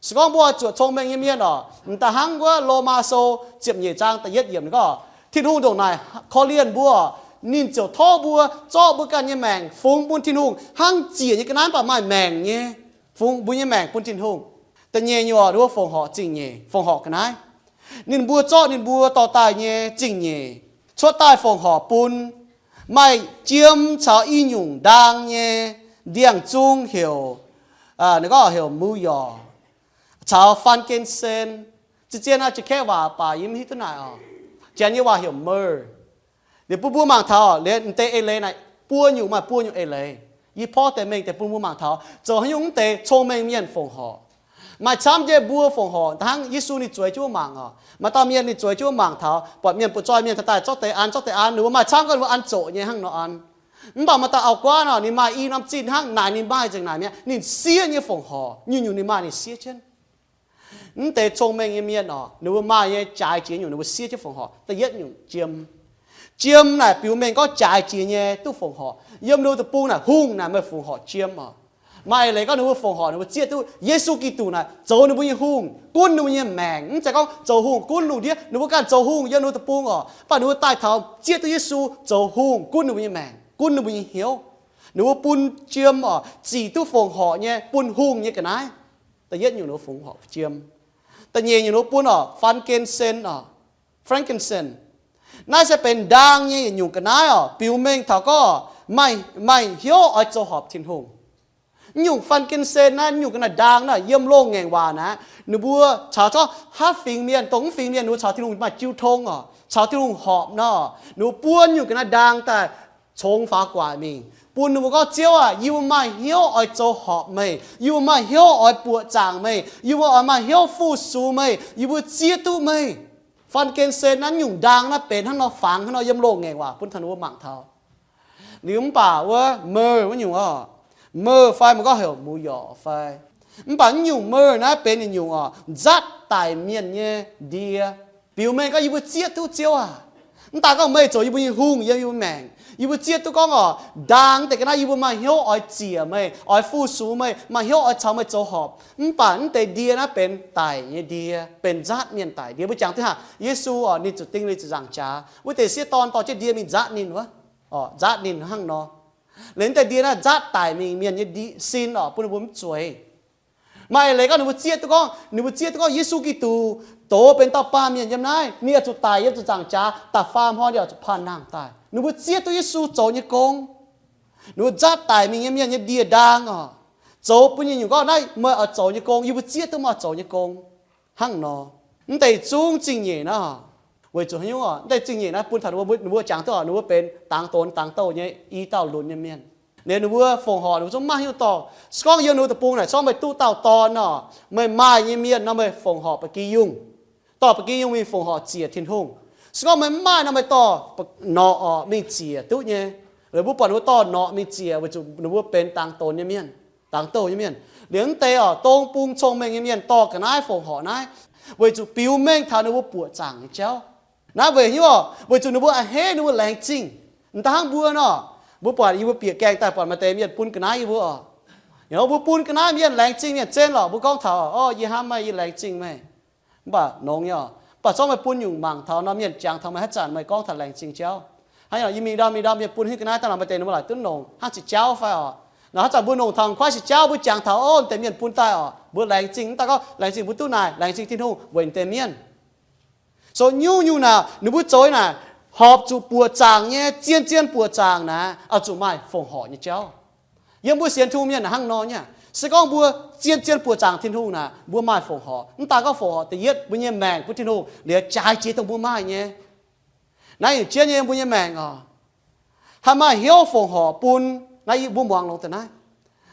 Se gorngv mbuo oix zuoqc cong-mengh nyei mienh oc, m'daaih hnangv wuov Lomaa Sou ziepc nyeic zaang da'yietv yiemc ninh gorngv, Tin-Hungh ndongc naaic korv-lienh mbuo, ninh ziouc tov mbuo zorqv mbuo ganh nyei maengc fungx bun Tin-Hungh hnangv ziec nyei ga'naaiv mv baac maaih maengc nyei, fungx mbuo nyei maengc bun Tin-Hungh. Da'nyeic nyungc oc, ninh mbuo fongc horc zingh nyeic, fongc horc ga'naaiv. Ninh mbuo zorqv ninh mbuo dorh daaih nyei zingh nyeic cuotv daaih fongc horc bun maaih jiem caux i nyungc ndaang nyei ndiangx-zung heuc, ninh gorngv heuc หมู่หยอ caux ฟรังกินเซน. Zien-zien naaiv Jaav-Kaeqv waac baac yie mv hiuv duqv naaic oc. Janx nyei waac heuc หมู่. Liuz bun mbuo mangc taux liuz m'deix eix leiz naaic buo nyungc, maaih buo nyungc eix leiz. Yie porv deix mengh deix bun mbuo mangc taux zoux haaix nyungc mv deix cong-mengh mienh fongc horc. Maaih camv jienv mbuo fongc horc hnangv Yesu ninh zueiz jienv mbuo mangc oc. Maaih dauh mienh ninh zueiz jienv mbuo mangc taux buatc mienh butv-zoih mienh taux daaih zorqv deix an, zorqv deix an, ninh mbuo maaih camv gorngv ninh mbuo an zoqc nyei hnangv nor an. Mv baac maaih dauh auv-guaav nor ninh maaih i norm zinh hnangv naaic ninh maaih nzengc naaic mi'aqv, ninh siev nyei fongc horc, nyungc-nyungc ninh maaih ninh siev jienv. Mv deix cong-mengh nyei mienh oc, ninh mbuo maaih nyei jaaix jiex nyungc ninh mbuo siev jienv fongc horc. Da'yietv nyungc jiem. Jiem naaic biux mengh gorngv jaaix jiex nyei duqv fongc horc. Yiem ninh mbuo deic-bung naaic hungh naaic meih fongc horc jiem oc. Maaih eix leiz gorngv ninh mbuo fongc horc ninh mbuo zieqv duqv Yesu Giduc naaic zoux ninh mbuo nyei hungh, gunv ninh mbuo nyei maengc. Mv zeiz gorngv zoux hungh gunv lungh ndiev, ninh mbuo ganh zoux hungh yiem ninh mbuo deic-bung oc, mv baac ninh mbuo daaih taux zieqv duqv Yesu zoux hungh gunv ninh mbuo nyei maengc, gunv ninh mbuo nyei hnyouv. Ninh mbuo bun jiem oc, zic duqv fongc horc nyei, bun hungh nyei ga'naaiv. Da'yietv nyungc ninh mbuo fongc horc jiem. Da'nyeic nyungc ninh mbuo bun oc, ฟรังกินเซน oc, frankincense. Naaiv se benx ndaang nyei yietc nyungc ga'naaiv oc, biux mengh taux gorngv maaih, maaih hnyouv oix zoux horpc Tin-Hungh. Nyungc ฟรังกินเซน naaiv, nyungc ga'naaiv ndaang naaiv yiem loz-ngaengc waac naaiv, ninh mbuo caux zorqv haav fingx mienh, dongh mv fingx mienh ninh mbuo caux Tin-Hungh maaih jiu tong oc, caux Tin-Hungh horpc nor, ninh mbuo buon nyungc ga'naaiv ndaang daaih congx faaux gu'nguaaic mingh, bun ninh mbuo gorngv, Ziouv aah! Yie mbuo maaih hnyouv oix zoux horpc meih. Yie mbuo maaih hnyouv oix buoqc zaangc meih. Yie mbuo oix maaih hnyouv fu-sux meih. Yie mbuo zieqv duqv meih. ฟรังกินเซน naaiv nyungc ndaang naaiv benx hnangv nor, fangx hnangv nor yiem loz-ngaengc waac bun taux ninh mbuo mangc taux. Liuz mv baac wuov หมู่ wuov nyungc oc, หมู่ fai meih gorngv heuc หมู่หยอ fai, mv baac naaiv nyungc หมู่ naaiv benx yietc nyungc oc, nzatv daic mienh nyei ndie. Biux mengh gorngv, Yie mbuo zieqv duqv Ziouv aah! Mv daaih gorngv meih zoux yie mbuo nyei hungh yiem yie mbuo maengc. Yie mbuo zieqv duqv gorngv oc, ndaang deix ga'naaiv yie mbuo maaih hnyouv oix ziec meih, oix fu-sux meih, maaih hnyouv oix caux meih zoux horpc. Mv baac mv deix ndie naaiv benx daic nyei ndie, benx nzatv mienh daic ndie. Mbuo jangx duqv hnangv Yesu oc, ninh zuqc ding, ninh zuqc nzaangc jaax, wuov deix sieqv dorn dorh jienv ndie mingh nzatv ninh wuov, nzatv ninh hnangv nor. Liuz mv deix ndie naaiv nzatv daic mingh mienh nyei sin oc, bun ninh mbuo mv zueiz. Maaih eix leiz gorngv ninh mbuo zieqv duqv gorngv, ninh mbuo zieqv duqv gorngv Yesu Giduc doz benx dauh baamh mienh yiem naaiv, ninh oix zuqc daic yiem ziepc nzaangc jaax, da'faam hnoi ninh oix zuqc panh nangh daaih. Ninh mbuo zieqv duqv Yesu zoux nyei gong. Ninh mbuo nzatv daic mingh nyei mienh nyei ndie-ndaang oc, zoux bun nyei nyungc gorngv, Naaiv meih oix zoux nyei gong, yie mbuo zieqv duqv meih oix zoux nyei gong. Hnangv nor, mv deix zungv zingh nyeic naaiv, weic zuqc haaix nyungc oc? Mv deix zingh nyeic naaiv bun taux ninh mbuo, ninh mbuo jangx duqv oc, ninh mbuo benx dangx donx dangx douh nyei i dauh lunx nyei mienh. Liuz ninh mbuo fongc horc ninh mbuo zungv maiv hiuv dorngh. Se gorngv yiem ninh mbuo deic-bung naaic, se gorngv meih duqv dauh dorn nor, meih maaih nyei mienh nor, meih fongc horc ba'gi yungh, dorh ba'gi yungh mingh fongc horc ziec Tin-Hungh. Se gorngv meih mv maaih nor, meih dorh norqc oc mingh ziec duqv nyei. Liuz mbuo buatc ninh mbuo dorh norqc mingh ziec weic zuqc ninh mbuo benx dangx donx nyei mienh, dangx douh nyei mienh. Liuz mv deix oc, dong bung cong-mengh nyei mienh dorh ga'naaiv fongc horc naaiv, weic zuqc biux mengh taux ninh mbuo buoqc zaangc nyei jauv. Naaiv weic hnyouv oc, weic zuqc ninh mbuo a'hneiv ninh mbuo laengz zingh. M'daaih hnangv mbuo nor, mbuo buatc yie mbuo bieqc gaengh daaih buatc maaih deix mienh bun ga'naaiv yie mbuo oc. Yie mbuo bun ga'naaiv mienh laengz zingh mienh zenv lorqc, mbuo gorngv taux, O, yie hnamv meih, yie laengz zingh meih. Mv baac nongx nyei oc, Mv baac zorqv meih bun nyungc mangc taux nor, mienh jangx taux meih haaix zanc meih gorngv taux laengz zingh jauv. Hnangv yie mingh ndau mingh ndau mienh bun hiuv ga'naaiv daaih nor, maaih deix ninh mbuo laaic duqv nongc hnangv ziqc jauv fai oc. Nor haaix zanc mbuo nongc taux kuaaiv ziqc jauv, mbuo jangx taux, o, deix mienh bun daaih oc, mbuo laengz zingh. Mv daaih gorngv laengz zingh mbuo duqv naaic, laengz zingh Tin-Hungh weic deix mienh. So nyungc-nyungc naaic ninh mbuo zoux naaic horpc zuqc buoqc zaangc nyei, zien zien buoqc zaangc naaic oix zuqc maaih fongc horc nyei jauv. Yiem mbuo sienx Tin-Hungh mienh naaic hnangv nor nyei. Se gorngv mbuo zien zien buoqc zaangc Tin-Hungh naaic, mbuo maaih fongc horc. Mv daaih gorngv fongc horc da'yietv, mbuo nyei maengc bun Tin-Hungh liuz jaaix jiex dongh mbuo maaih nyei. Naaiv yietc jienv nyei mbuo nyei maengc oc, haih maaih hnyouv fongc horc bun. Naaiv yie mbuo muangx longx deix naaiv.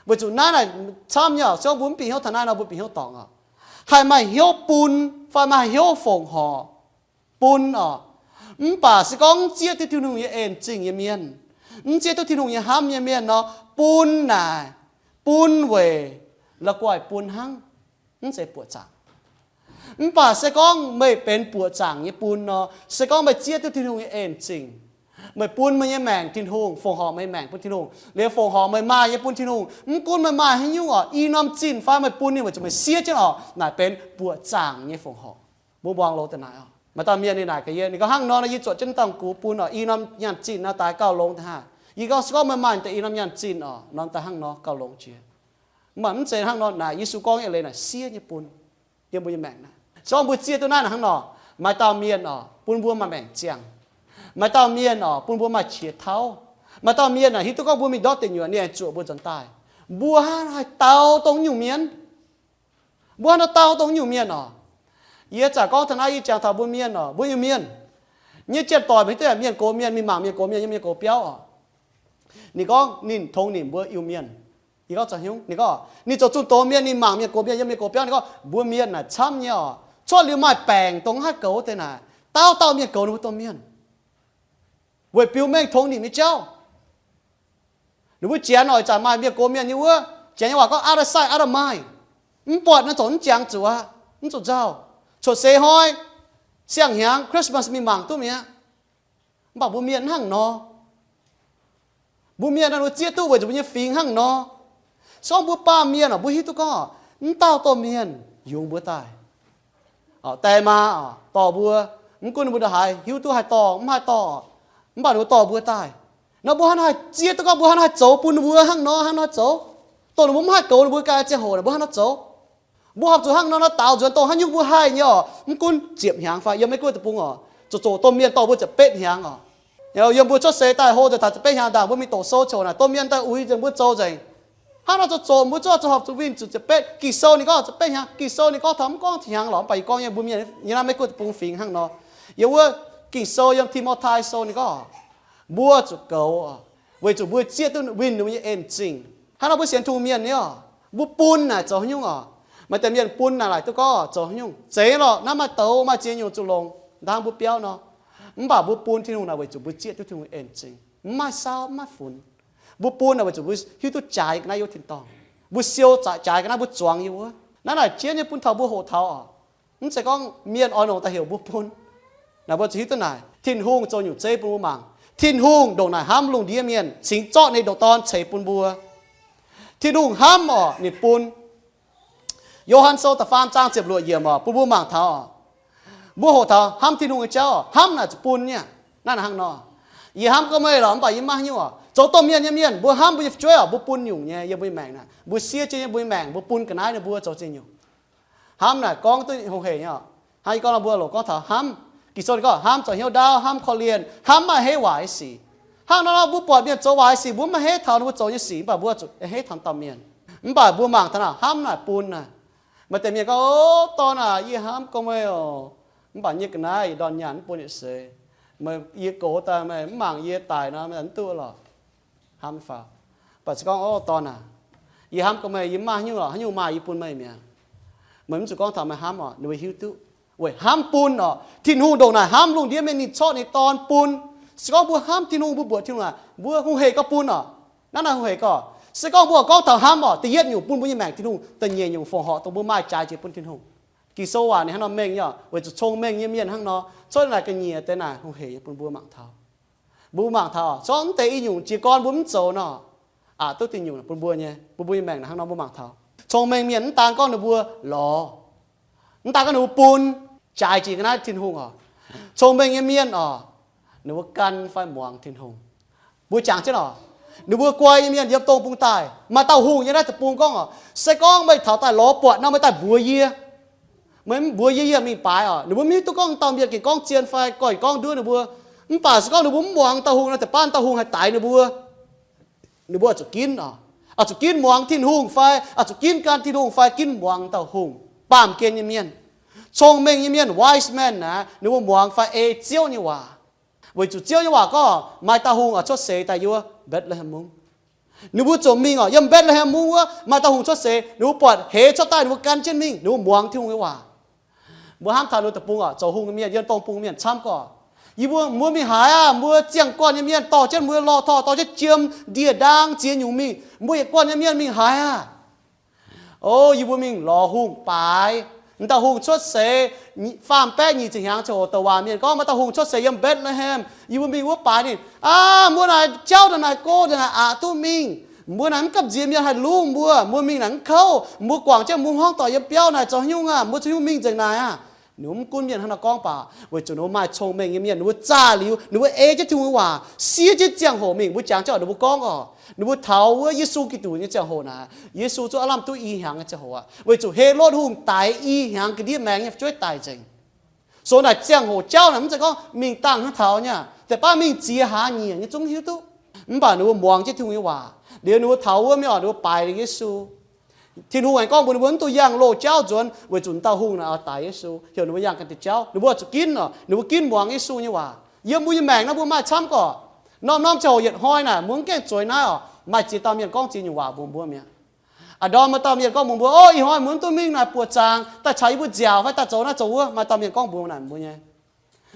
Weic zuqc naaiv naaic camv nyei oc. Se gorngv mbuo mv bieqc hnyouv taux naaiv nor, mbuo bieqc hnyouv dorngc oc. Haih maaih hnyouv bun fai maaih hnyouv fongc horc bun oc. Mv baac se gorngv mv zieqv duqv Tin-Hungh nyei en zingh nyei mienh, mv zieqv duqv Tin-Hungh nyei hnamv nyei mienh nor, bun naaic, bun weic la'guaih bun hnangv, mv zeiz buoqc zaangc. Mv baac se gorngv meih benx buoqc zaangc nyei bun nor, se gorngv meih zieqv duqv Tin-Hungh nyei en zingh, meih bun meih nyei maengc Tin-Hungh, fongc horc meih nyei maengc bun Tin-Hungh, liuz fongc horc meih maaih nyei bun Tin-Hungh, mv gunv meih maaih haaix nyungc oc, i norm zinh fai meih bun ninh weic zuqc meih siev jienv oc, naaic benx buoqc zaangc nyei fongc horc. Mbuo muangx longx deix naaic oc. Maaih dauh mienh ninh naaic gaax yie, ninh gorngv, hnangv nor nor yie zuoqc jienv dangh gux bun oc, i norm nyaanh zinh nor daaih gauh longx deix haah. Yie gorngv, se gorngv meih maaih deix i norm nyaanh zinh oc, norm daaih hnangv nor gauh longx jiex. Mv baac mv zeiz hnangv nor naaic, Yesu gorngv nyei leiz naaic siev nyei bun. Yiem mbuo nyei maengc naaic, se gorngv mbuo zieqv duqv naaiv naaic hnangv nor, maaih dauh mienh oc bun mbuo maaih maengc ziangh. Maaih dauh mienh oc bun mbuo maaih qiex tauv. Maaih dauh mienh naaic hiuv duqv gorngv mbuo mingh ndortv deic nyuoqc ninh aengx zuoqc mbuo nzuonx daaih. Mbuo hnangv haih dau dongh nyungc mienh. Mbuo hnangv nor dau dongh nyungc mienh oc. Yie zaqc gorngv taux naaiv yie jangx taux mbuo mienh oc, mbuo Iu-Mienh nyei janx-doic, maiv hiuv duqv yaac mienh gox mienh, mingh mangc mienh gox mienh yiem mienh gox biauv oc. Ninh gorngv ninh tongx nimc mbuo Iu-Mienh. Yie gorngv zoux hnyouv, ninh gorngv ninh zoux zunh doz mienh, ninh mangc mienh gox mienh yiem mienh gox biauv, ninh gorngv mbuo mienh naaic camv nyei oc. Cuotv liuz maaih baengc dongh haaix goux deix naaic, dauh dauh mienh goux ninh mbuo domh mienh weic biux mengh tongx nimc nyei jauv. Ninh mbuo janx oc, ih zanc maaih mienh gox mienh nyei wuov, janx nyei waac gorngv out of sight, out of mind. Mv buatc nor ziouc mv jangx zuqc aqv, mv zuqc nzauh. Cuotv seix hnoi, siang-hnyangx, Christmas mingh mangc duqv mi'aqv. Mv baac mbuo mienh hnangv nor. Mbuo mienh naaiv ninh zieqv duqv weic zuqc mbuo nyei fingx hnangv nor. Se gorngv mbuo baamh mienh oc, mbuo hiuv duqv gorngv mv dauh domh mienh yungz mbuo daaih. Oc, die maa oc, dorh mbuo, mv gunv ninh mbuo ndongc haaix, hiuv duqv haih dorh mv haih dorh, mv baac ninh mbuo dorh mbuo daaih. Nor mbuo hnangv nor haih zieqv duqv gorngv mbuo hnangv nor haih zoux bun ninh mbuo hnangv nor, hnangv nor haih zoux, dongh ninh mbuo mv haih goux ninh mbuo ganh nyei ziangh hoc naaic mbuo hnangv nor zoux. Mbuo horpc zuqc hnangv nor nor daaux nzuonx dongh haaix nyungc mbuo haih nyei oc. Mv gunv ziepc hnyangx fai yiem Meiv Guoqv deic-bung oc, zoux zoqc domh mienh dorh mbuo ziepc betv hnyangx oc. Yiem mbuo cuotv seix daaih hlo nzuonx taux ziepc betv hnyangx ndaangc mbuo mingh doqc sou ziouc naaic domh mienh daaih uix nzengc mbuo zoux nzengc. Hnangv nor zoux zoqc mbuo zuqc horpc zuqc winh zuqc ziepc betv. Ging-Sou ninh gorngv ziepc betv hnyangx, Ging-Sou ninh gorngv taux mv gorngv hnyangx lorqc, mv baac yie gorngv nyei mbuo mienh nyei naaiv Meiv Guoqv deic-bung fingx hnangv nor. Yiem wuov Ging-Sou yiem Ti^mo^tai Sou ninh gorngv mbuo zuqc goux oc, weic zuqc mbuo zieqv duqv winh ninh mbuo nyei en-zingh. Hnangv nor mbuo sienx Tin-Hungh mienh nyei oc, mbuo bun naaic zoux haaix nyungc oc? Maaih deix mienh bun naaic laaic duqv gorngv zoux haaix nyungc? Zeiz lorqc, naaiv maaih douz maaih ziex nyungc zuqc longc, hnangv mbuo biauv nor. Mv baac mbuo bun Tin-Hungh naaic weic zuqc mbuo zieqv duqv Tin-Hungh en-zingh, mv maaih saauv mv maaih funx. Mbuo bun naaic weic zuqc mbuo hiuv duqv jaaix ga'naaiv yiem wuov tin-dorngh. Mbuo siou jaaix ga'naaiv mbuo zuangx yiem wuov. Naaiv naaic jienv nyei bun taux mbuo hoqc taux oc. Mv zeiz gorngv mienh oix longc daaih heuc mbuo bun. Naaic mbuo zuqc hiuv duqv naaic, Tin-Hungh zoux nyungc zeiv bun mbuo mangc. Tin-Hungh ndongc naaic hnamv lungh ndiev mienh cingx zorqv ninh ndoqc Dorn ceix bun mbuo. Tin-Hungh hnamv oc, ninh bun. Yo^han Sou da'faam zaang ziepc luoqc yiemc oc, bun mbuo mangc taux oc. Mbuo hoqc taux hnamv Tin-Hungh nyei jauv oc, hnamv naaic zuqc bun nyei. Naaiv naaic hnangv nor, yie hnamv gorngv meih lorqc, mv baac yie mv maaih haaix nyungc oc. Zoux domh mienh nyei mienh, mbuo hnamv mbuo nyei fu'jueiv oc, mbuo bun nyungc nyei. Yiem mbuo nyei maengc naaic, mbuo siev jienv yie mbuo nyei maengc, mbuo bun ga'naaiv ninh mbuo zoux ziex nyungc. Hnamv naaic gorngv duqv hungh hec nyei oc. Hnangv yie gorngv nor, mbuo loc gorngv taux hnamv. Ging-Sou ninh gorngv hnamv zoux hnyouv ndaauv, hnamv korv-lienh, hnamv maaih heiv waaic sic. Hnangv nor, mbuo buatc mienh zoux waaic sic, mbuo maiv heiv taux ninh mbuo zoux nyei sic, mv baac mbuo zuqc heiv taux dauh mienh. Mv baac mbuo mangc taux naaic, hnamv naaic bun naaic. Maaih deix mienh gorngv, O, dorn aac, yie hnamv gorngv meih oc. Mv baac yie nyei ga'naaiv yietc ndorn nyaanh mv bun yietc seix. Meih, yie goux daaih meih mv mangc yie daic nor, meih mv duqv lorqc. Hnamv faaux. Mv baac se gorngv, O, dorn aac, yie hnamv gorngv meih, yie mv maaih haaix nyungc lorqc, haaix nyungc maaih yie bun meih mi'aqv. Meih mv zuqc gorngv taux meih hnamv oc, ninh mbuo hiuv duqv weic hnamv bun oc. Tin-Hungh ndongc naaic hnamv lungh ndiev mienh, ninh corc ninh Dorn bun. Se gorngv mbuo hnamv Tin-Hungh, mbuo mbuoqc Tin-Hungh aac, mbuo hungh hec gorngv bun oc. Naaiv naaic hungh hec gorngv, se gorngv mbuo gorngv taux hnamv oc, da'yietv nyungc bun mbuo nyei maengc Tin-Hungh, da'nyeic nyungc fongc horc dongh mbuo maaih jaaix jiex bun Tin-Hungh. Ging-Sou waac ninh hnangv nor mengh nyei oc, weic zuqc cong-mengh nyei mienh hnangv nor, cuotv naaic ga'nyiec deix naaic hungh hec nyei bun mbuo mangc taux. Mbuo mangc taux, se gorngv mv deix i nyungc jiez gorn mbuo mv zoux nor, aqc duqv da'nyungc bun mbuo nyei, bun mbuo nyei maengc naaic hnangv nor mbuo mangc taux. Cong-mengh mienh mv daan gorngv ninh mbuo lorz, mv daan gorngv ninh mbuo bun, Jaaix jiex ga'naaiv Tin-Hungh oc. Cong-mengh nyei mienh oc, ninh mbuo gan fai muangx Tin-Hungh. Mbuo jangx jienv oc, ninh mbuo guai nyei mienh yiem dongh bung daaih, maaih dauh hungh nyei naaiv deic-bung gorngv oc, se gorngv meih taux daaih lorz buatc nor, meih daaih mbuox yie. Meih mv mbuox yie, yie mingh baaix oc. Ninh mbuo mv hiuv duqv gorngv dauh mienh gengh gorngv zien fai gorngv nduov ninh mbuo. Mv baac se gorngv ninh mbuo mv muangx dauh hungh nor, deix baav dauh hungh haih daix ninh mbuo. Ninh mbuo oix zuqc ginv oc, oix zuqc ginv muangx Tin-Hungh fai oix zuqc ginv gan Tin-Hungh fai ginv muangx dauh hungh. Baamh gen nyei mienh, cong-mengh nyei mienh, wise men naaic, ninh mbuo muangx fai ei Ziouv nyei waac. Weic zuqc Ziouv nyei waac gorngv maaih dauh hungh oix cuotv seix daaih yiem wuov Mbetc^le^hem Mungv. Ninh mbuo ziouc mingh oc, yiem Mbetc^le^hem Mungv wuov maaih dauh hungh cuotv seix, ninh mbuo buatc heix cuotv daaih, ninh mbuo gan jienv mingh, ninh mbuo muangx Tin-Hungh nyei waac. Mbuo hnamv taux ninh mbuo deic-bung oc, zoux hungh nyei mienh, yiem dongh bung mienh camv gorqv, yie mbuo, mbuo mingh haaix aqv? Mbuo ziangh guanh nyei mienh dorh jienv mbuo lorh torh, dorh jienv jiem, ndie-ndaang, ziex nyungc mingh, mbuo yietc guanh nyei mienh mingh haaix aqv? O, yie mbuo mingh lorz hungh baaix. M'dauh hungh cuotv seix, faam-baeqv nyic ziepc hnyangx ziangh hoc douc waac mienh gorngv maaih dauh hungh cuotv seix yiem Mbetc^le^hem. Yie mbuo mingh wuov baaix ninh. Aav, mbuo naaic jauv ndongc naaic go, ndongc naaic aqc duqv mingh. Mbuo naaic mv gapv nziex mienh haih lungh mbuo. Mbuo mingh naaic mv kouv. Mbuo guangc jienv mbuo hmuangv doic yiem biauv naaic zoux haaix nyungc aav? Mbuo zoux haaix nyungc mingh nzengc naaic aav? Ninh mbuo mv gunv mienh hnangv nor gorngv baac, weic zuqc ninh mbuo maaih cong-mengh nyei mienh, ninh mbuo zaah liuz, ninh mbuo ei jienv Tin-Hungh nyei waac, siev jienv ziangh hoc mingh. Mbuo jangx jienv oc, ninh mbuo gorngv oc, ninh mbuo taux wuov Yesu Giduc nyei ziangh hoc naaic, Yesu zungv aav lamh duqv i hnyangx nyei ziangh hoc aqv. Weic zuqc Helotv Hungh daix i hnyangx ga'ndiev maengx nyei fu'jueiv daic nzengc. So naaic ziangh hoc jauv naaic mv zeiz gorngv mingh dangh hnangv taux nyei, deix baav mingh ziex hlaax nyieqc nyei zungv hiuv duqv. Mv baac ninh mbuo muangx jienv Tin-Hungh nyei waac liuz, ninh mbuo taux wuov mienh oc, ninh mbuo baaix liuz Yesu. Tin-Hungh aengx gorngv mbuox ninh mbuo mv dungx yangh loz-jauv nzuonx, weic zuqc dauh hungh naaic oix daix Yesu, heuc ninh mbuo yangh ganh diuh jauv. Ninh mbuo oix zuqc ginv oc, ninh mbuo ginv muangx Yesu nyei waac. Yiem mbuo nyei maengc naaiv mbuo maaih camv gorqv. Norm-norm ziangh hoc yietc hnoi naaic mbuo mv gaengh zueiz naaiv oc, maaih ziex dauh mienh gorngv ziex nyungc waac mbuox mbuo mi'aqv. A'ndorm maaih dauh mienh gorngv mbuox mbuo, O, ih hnoi mbuo mv duqv mingh naaic buoqc zaangc, daaih caux yie mbuo nziaauc fai daaih zoux naaiv zoux wuov. Maaih dauh mienh gorngv mbuox naaic mbuo nyei.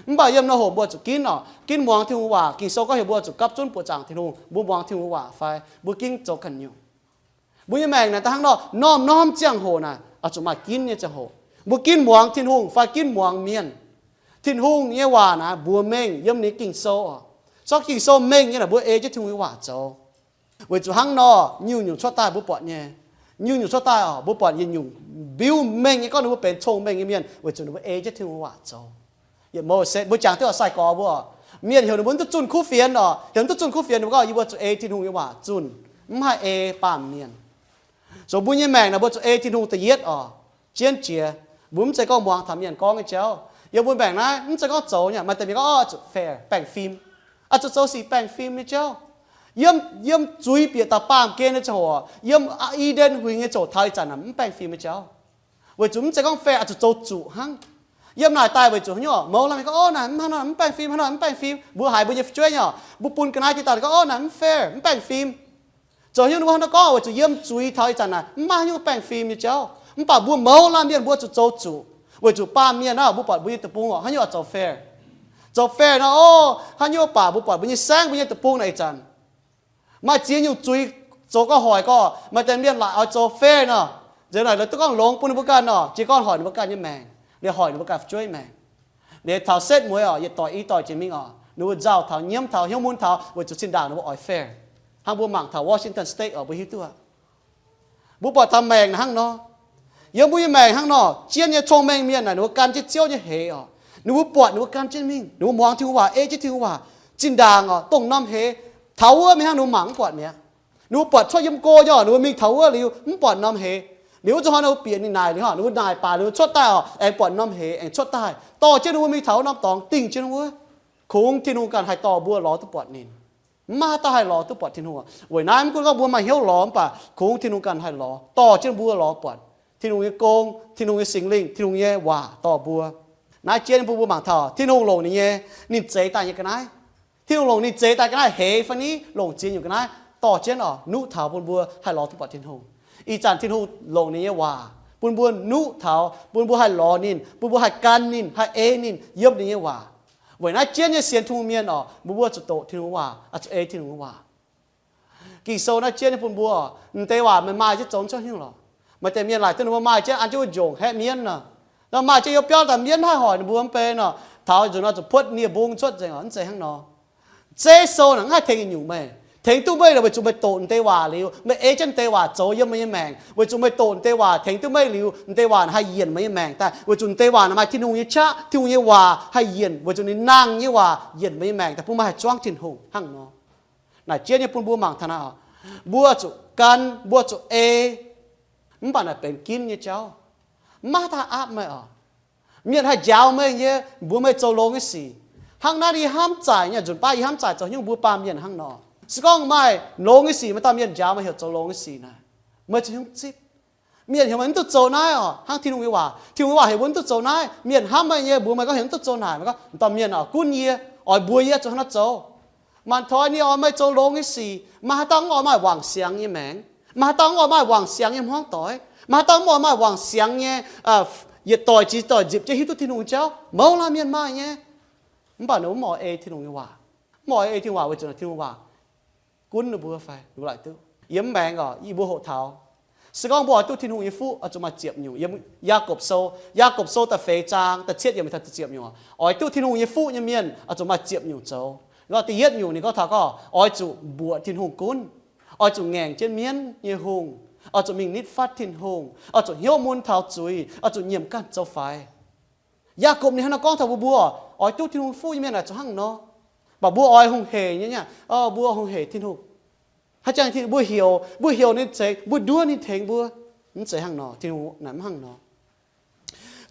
Mv baac yiem nor hoc mbuo zuqc ginv oc, ginv muangx Tin-Hungh waac. Ging-Sou gorngv heuc mbuo zuqc gapv zunv buoqc zaangc Tin-Hungh, mbuo muangx Tin-Hungh waac fai mbuo ginv zoux ganh nyungc. Mbuo nyei maengc naaic daaih hnangv nor, norm-norm ziangh hoc naaic oix zuqc maaih ginv nyei ziangh hoc. Mbuo ginv muangx Tin-Hungh fai ginv muangx mienh. Tin-Hungh nyei waac naaic mbuox mengh yiem ninh Ging-Sou oc. Zorqv Ging-Sou mengh nyei naaic mbuo ei jienv Tin-Hungh nyei waac zoux. Weic zuqc hnangv nor nyungc-nyungc cuotv daaih mbuo buatc nyei. Nyungc-nyungc cuotv daaih oc, mbuo buatc yietc nyungc mbiuv mengh nyei gorngv ninh mbuo benx cong-mengh nyei mienh weic zuqc ninh mbuo ei jienv Tin-Hungh nyei waac zoux. Yietc Mose, mbuo jangx duqv oc, sai-gorx mbuo oc, mienh heuc ninh mbuo mv duqv zunh kuv fienx oc. Heuc mv duqv zunh kuv fienx ninh mbuo gorngv, Yie mbuo zuqc ei Tin-Hungh nyei waac zunh, mv haih ei baamh mienh. Zoux mbuo nyei maengc naaic mbuo zuqc ei Tin-Hungh da'yietv oc. Jienv jiex, mbuo mv zeiz gorngv muangx taux mienh gorngv nyei jauv. Yiem mbuo maengc naaiv mv zeiz gorngv zoux nyei, maaih deix mienh gorngv, Oc, zuqc fair, baengh fim. Oc, zuqc zoux sic baengh fim nyei jauv. Yiem, yiem zuiz bieqc dauh baamh gen nyei ziangh hoc, yiem I^nden Huingx nyei ziangh hoc taux ih zanc naaic mv baengh fim nyei jauv. Weic zuqc mv zeiz gorngv fair, oc, zuqc zoux zuqc hnangv. Yiem naaic daaih weic zuqc haaix nyungc, mouz lamh mienh gorngv, Oc, naaic mv hnangv nor, mv baengh fim, hnangv nor mv baengh fim. Mbuo haiz mbuo nyei fu'jueiv nyei oc, mbuo bun ga'naaiv jienv daaih gorngv, Oc, naaic mv fair, mv baengh fim. Zoux haaix nyungc ninh mbuo hnangv nor gorngv? Weic zuqc yiem zuiz taux ih zanc naaic mv maaih haaix nyungc baengh fim nyei jauv. Mv baac mbuo mouz lamh mienh mbuo zuqc zoux zuqc, weic zuqc baamh mienh naaic mbuo buatc mbuo nyei deic-bung oc, haaix nyungc oix zoux fair. Zoux fair nor, oc, haaix nyungc baac mbuo buatc mbuo nyei saengv, mbuo nyei deic-bung naaic ih zanc maaih ziex nyungc zuiz zoux gauh hoic gorqv, maaih deix mienh laaic oix zoux fair nor, nzengc naaic la'duqv gorngv longx bun ninh mbuo ganh nor, jiez gorn hoic ninh mbuo ganh nyei maengc, liemh hoic ninh mbuo ganh fu'jueiv maengc. Liemh taux setv mueiz oc, yietc doic i doic jiex mingh oc, ninh mbuo nzauh taux, nyiemv taux, hnyouv mun taux, weic zuqc zinh ndaangc ninh mbuo oix fair. Hnangv mbuo mangc taux Washington State oc, mbuo hiuv duqv aqv. Mbuo buatc taux maengc naaic hnangv nor. Yiem mbuo nyei maengc hnangv nor, jienv nyei cong-mengh mienh naaic ninh mbuo gan jienv Ziouv nyei heix oc. Ninh mbuo buatc ninh mbuo gan jienv mingh, ninh mbuo muangx Tin-Hungh waac, ei jienv Tin-Hungh waac. Zinh ndaangc oc, dongh norm heix, taux wuov mingh hnangv ninh mbuo mangc mv buatc mi'aqv. Ninh mbuo buatc cuotv yiem go nyei oc, ninh mbuo mingh taux wuov liuz mv buatc norm heix. Liuz wuov zuqc hnoi ninh mbuo bieqc ninh naaic liuz, ninh mbuo naaic baac liuz cuotv daaih oc, aengx buatc norm heix aengx cuotv daaih, dorh jienv ninh mbuo mingh taux wuov norm dorngx dingh jienv wuov. Kungx Tin-Hungh ganh haih dorh mbuo lorz duqv buatc ninh. Mv maaih haaix dauh haih lorz duqv buatc Tin-Hungh. Weic naaiv mv gunv gorngv mbuo maaih hnyouv lorz, mv baac kungx Tin-Hungh ganh haih lorz, dorh jienv mbuo lorz buatc Tin-Hungh nyei gong, Tin-Hungh nyei Singx Lingh, Tin-Hungh nyei waac dorh mbuo. Naaiv jienv bun mbuo mangc taux Tin-Hungh longc ninh nyei, ninh zeix daaih nyei ga'naaiv. Tin-Hungh longc ninh zeix daaih ga'naaiv heix fai ni, longc ziex nyungc ga'naaiv dorh jienv oc, nuqv taux bun mbuo haih lorz duqv buatc Tin-Hungh. Ih zanc Tin-Hungh longc ninh nyei waac bun mbuo nuqv taux, bun mbuo haih lorz ninh, bun mbuo haih gan ninh, haih ei ninh yiem ninh nyei waac. Weic naaiv jienv nyei sienx Tin-Hungh mienh oc, mbuo mbuo zuqc doqc Tin-Hungh waac, zuqc ei Tin-Hungh waac. Ging-Sou naaiv jienv nyei bun mbuo oc, m'deix waac meih maaih jienv zoux cuotv hnyouv lorqc. Maaih deix mienh laaic duqv ninh mbuo maaih jienv an jienv wuov njongc haeqv mienv nor, maaih jienv you biauv daaih mienv haih hoic ninh mbuo mv bei nor, taux nzunc nor zuqc puotv nie mbung cuotv nzengc oc, mv zeiz hnangv nor. Zeiv sou naaic mv haih tengx yietc nyungc meih. Tengx duqv meih weic zuqc meih doqc deix waac liuz, meih ei jienv deix waac zoux yiem meih nyei maengc, weic zuqc meih doqc deix waac tengx duqv meih liuz, deix waac haih yienc meih nyei maengc daaih, weic zuqc deix waac naaic maaih Tin-Hungh nyei qaqv, Tin-Hungh nyei waac haih yienc, weic zuqc ninh nangh nyei waac yienc meih nyei maengc daaih bun meih haih zuangv Tin-Hungh hnangv nor. Naaic jienv nyei bun mbuo mangc taux naaiv oc, mbuo zuqc gan, mbuo zuqc ei, mv baac naaic benx ginv nyei jauv. Mv maaih haaix dauh aapv meih oc. Mienh haih njaaux meih nyei, mbuox meih zoux longx nyei sic. Hnangv naaiv yie hnamv zaaic nyei, nzunc baav yie hnamv zaaic zoux haaix nyungc mbuo baamh mienh hnangv nor. Se gorngv maaih longx nyei sic, maaih dauh mienh njaaux meih heuc zoux longx nyei sic naaic, meih zuqc hnyouv zipv. Mienh heuc meih mv duqv zoux naaiv oc, hnangv Tin-Hungh nyei waac, Tin-Hungh nyei waac heuc mbuo mv duqv zoux naaiv. Mienh hnamv meih nyei, mbuox meih gorngv heuc mv duqv zoux naaic, meih gorngv, dauh mienh oc, gunv yie, oix mbuox yie zuqc hnangv naaiv zoux. Mangc taux ninh oix meih zoux longx nyei sic, maaih haaix dauh mv oix maaih wangc siangx nyei maengc? Maaih haaix dauh mv oix maaih wangc siangx nyei hmuangv doic? Maaih haaix dauh mv oix maaih wangc siangx nyei, yietc doic jiex doic nzipc jienv hiuv duqv Tin-Hungh nyei jauv? Mouz laanh mienh maaih nyei. Mv baac ninh mv oix ei Tin-Hungh nyei waac. Mv oix ei Tin-Hungh waac weic zuqc Tin-Hungh waac gunv ninh mbuo fai ninh mbuo laaic duqv. Yiem maengx oc, yie mbuo hoqc taux, se gorngv mbuo oix duqv Tin-Hungh nyei fuqv, oix zuqc maaih ziepc nyungc. Yiem Yaagorpc Sou, Yaagorpc Sou da'feix zaang da'cietv yiemc taux da'ziepc nyungc, oix duqv Tin-Hungh nyei fuqv nyei mienh oix zuqc maaih ziepc nyungc zoux. Da'yietv nyungc ninh gorngv taux gorngv oix zuqc mbuoqc Tin-Hungh gunv, oix zuqc ngaengc jienv mienv nyei hungh, oix zuqc mingh nitv fatv Tin-Hungh, oix zuqc hnyouv mun taux zuiz, oix zuqc nyiemc ganh zoux faix. Yaagorpc ninh hnangv nor gorngv taux mbuo, mbuo oix duqv Tin-Hungh fuqv nyei mienh oix zuqc hnangv nor. Mv baac mbuo oix hungh heic nyei, mbuo hungh heic Tin-Hungh. Haaix zanc mbuo heuc, mbuo heuc ninh tengx, mbuo nduov ninh tengx mbuo. Mv zeiz hnangv nor, Tin-Hungh naaic mv hnangv nor.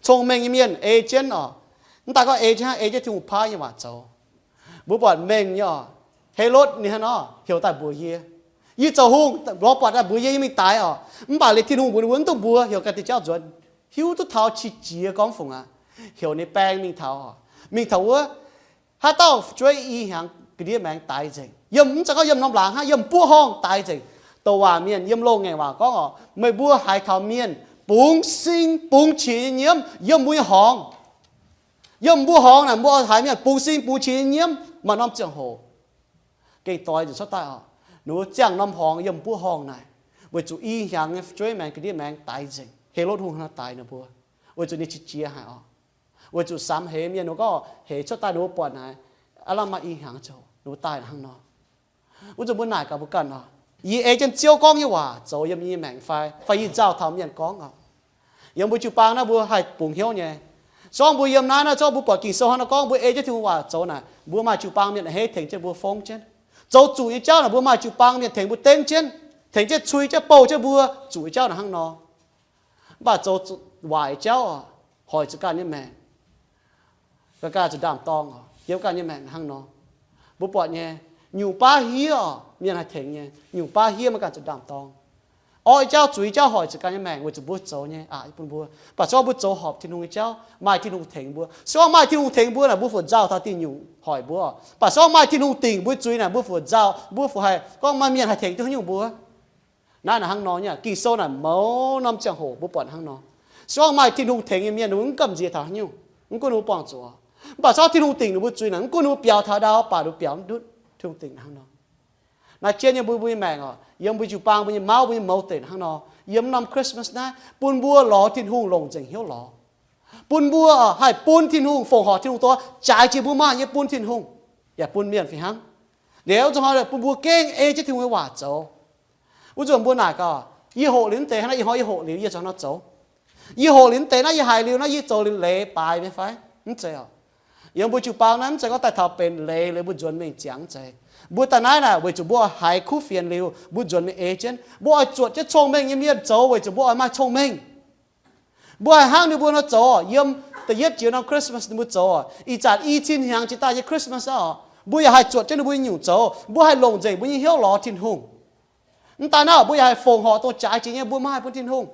Cong-mengh nyei mienh ei jienv oc, mv daaih gorngv ei jienv hnangv, ei jienv Tin-Hungh paaiv nyei waac zoux. Mbuo buatc mengh nyei oc, Helotv ninh hnangv nor heuc daaih mbuox yie, yie zoux hungh, lorz buatc daaih mbuox yie, yie mingh daix oc. Mv baac liuz Tin-Hungh mbuox ninh mbuo mv duqv mbuox, heuc ganh diuh jauv nzuonx. Hiuv duqv taux qiex jiez gorngv fungc aqv, heuc ninh baeng mingh taux, mingh taux wuov, haaix dauh fu'jueiv i hnyangx ga'ndiev maengx daix nzengc. Yiem, mv zeiz gorngv yiem norm laangz hnangv, yiem buov horngh daix nzengc. Douc waac mienh yiem loz-ngaengc waac gorngv oc, meih mbuo haiz taux mienh bungx sing bungx qiex nyei nyiemv yiem mbuo nyei horngz. Yiem mbuo horngz naaic mbuo haiz mienh bungx sing bungx qiex nyei nyiemv maaih norm ziangh hoc. Gengh doix nzunc cuotv daaih oc, ninh mbuo ziangh norm horngz yiem buov horngh naaic, weic zuqc i hnyangx nyei fu'jueiv maengx ga'ndiev maengx daix nzengc. Helotv Hungh hnangv daix ninh mbuo, weic zuqc ninh qiex jiez haic oc. Weic zuqc samx heix mienh ninh gorngv heix cuotv daaih ninh mbuo buatc naaic, aav lamh maaih i hnyangx ziangh hoc ninh mbuo daaih hnangv nor. Wuov zanc mbuo naaic gaax mbuo ganh oc, yie ei jienv Ziouv gorngv nyei waac zoux yiem yie nyei maengc fai, fai yie nzauh taux mienh gorngv oc. Yiem mbuo jiu-baang naaiv mbuo haih bungx hnyouv nyei. Se gorngv mbuo yiem naaiv, naaiv se gorngv mbuo buatc Ging-Sou hnangv nor gorngv mbuo ei jienv Tin-Hungh waac zoux naaic, mbuo maaih jiu-baang mienh a'hneiv tengx jienv mbuo fongv jienv. Zoux zuqc nyei jauv naaic mbuo maaih jiu-baang mienh tengx mbuo dengv jienv, tengx jienv cui jienv bouh jienv mbuo. Zuqc nyei jauv naaic hnangv nor. Mv baac zoux waaic jauv oc, hoic zuqc ganh nyei maengc. Ga'ganh zuqc ndaam-dorng oc, yiem ganh nyei maengc hnangv nor. Mbuo buatc nyei, nyungc baav hiev oc, mienh haih tengx nyei. Nyungc baav hiev maiv ganh zuqc ndaam-dorng. Orqv jauv, zuiz jauv hoic zuqc ganh nyei maengc weic zuqc mbuo zoux nyei aqc bun mbuo. Mv baac se gorngv mbuo zoux horpc Tin-Hungh nyei jauv, maaih Tin-Hungh tengx mbuo. Se gorngv maaih Tin-Hungh tengx mbuo naaic, mbuo fu nzauh taux dih nyungc hoic mbuo. Mv baac se gorngv maaih Tin-Hungh dingc mbuo zuiz naaic, mbuo fu nzauh, mbuo fu haih gorngv maaih mienh haih tengx duqv haaix nyungc mbuo. Naaiv naaic hnangv nor nyei. Ging-Sou naaic mouz norm ziangh hoc mbuo buatc hnangv nor. Se gorngv maaih Tin-Hungh tengx nyei mienh, ninh mbuo mv gamh nziex taux haaix nyungc, mv gunv ninh mbuo buangh zuqc. Mv baac se gorngv Tin-Hungh dingc ninh mbuo zuiz naaic, mv gunv ninh mbuo biaux taux ndau, mv baac ninh mbuo biaux mv ndutv. Tin-Hungh dingc hnangv nor. Naaiv jienv nyei mbuo, mbuo nyei maengc oc, yiem mbuo jiu-baang, mbuo nyei mauv, mbuo nyei mouz deic hnangv nor. Yiem norm Christmas naaiv, bun mbuo lorz Tin-Hungh longc nzengc hnyouv lorz. Bun mbuo haih bun Tin-Hungh, fongc horc Tin-Hungh dongh jaaix jiex mbuo maaih nyei bun Tin-Hungh, yaac bun mienh fih hnangv. Liuz wuov zanc hnoi bun mbuo gengh ei jienv Tin-Hungh nyei waac zoux. Wuov zanc mbuo naaic gaax, yie hoqc liuz mv deix hnangv naaiv, ih hnoi yie hoqc liuz yie zoux hnangv nor zoux. Yie hoqc liuz mv deix naaiv, yie haiz liuz naaiv, yie zoux liuz leiz baaix nyei fai? Mv zeiz oc. Yiem mbuo jiu-baang naaiv mv zeiz gorngv daaih taux benx leiz, leiz mbuo nzuonx mingh ziangx, mv zeiz. Mbuo daaih naaiv naaic weic zuqc mbuo oix haiz kuv fienx liuz, mbuo nzuonx mingh ei jienv. Mbuo oix zuotc jienv cong-mengh nyei mienh zoux weic zuqc mbuo oix maaih cong-mengh. Mbuo haih hnangv ninh mbuo nor zoux, yiem da'yietv jiex norm Christmas ninh mbuo zoux. Ih zanc i cin hnyangx jiex daaih nyei Christmas oc, mbuo yaac haih zuotc jienv ninh mbuo nyei nyungc zoux. Mbuo haih longc nzengc mbuo nyei hnyouv lorz Tin-Hungh. Mv daaih naaiv, mbuo yaac haih fongc horc dongh jaaix jiex nyei mbuo maaih bun Tin-Hungh.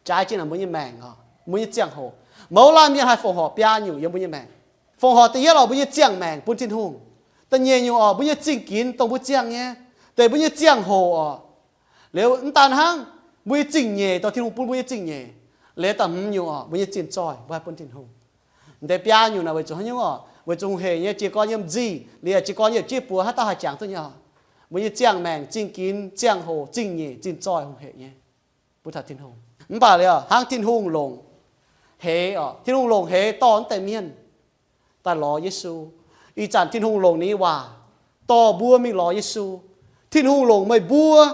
Jaaix jiex naaic mbuo nyei maengc oc, mbuo nyei ziangh hoc. Mouz laanh mienh haih fongc horc biaa nyungc yiem mbuo nyei maengc. Fongc horc da'yietv oc, mbuo nyei ziangh maengc bun Tin-Hungh. Da'nyeic nyungc oc, mbuo nyei zingh ginx dongh mbuo ziangh nyei. Deix mbuo nyei ziangh hoc oc. Liuz mv daan hnangv, mbuo nyei zingh nyeic dongh Tin-Hungh bun mbuo nyei zingh nyeic. Liuz da'hmz nyungc oc, mbuo nyei zinh zoih mbuo haih bun Tin-Hungh. Deix biaa nyungc naaic weic zuqc haaix nyungc oc? Weic zuqc hungh heic nyei jiez gorn yiem nzih, liuz jiez gorn yiem jiv buoz haaix dauh haih jangx duqv nyei oc? Mbuo nyei ziangh maengc, zingh ginx, ziangh hoc, zingh nyeic, zinh zoih, hungh heic nyei bun taux Tin-Hungh. Mv baac liuz hnangv Tin-Hungh longc heix oc, Tin-Hungh longc heix dorh mv deix mienh daaih lorz Yesu. Ih zanc Tin-Hungh longc ninh nyei waac dorh mbuo mingh lorz Yesu. Tin-Hungh longc meih mbuo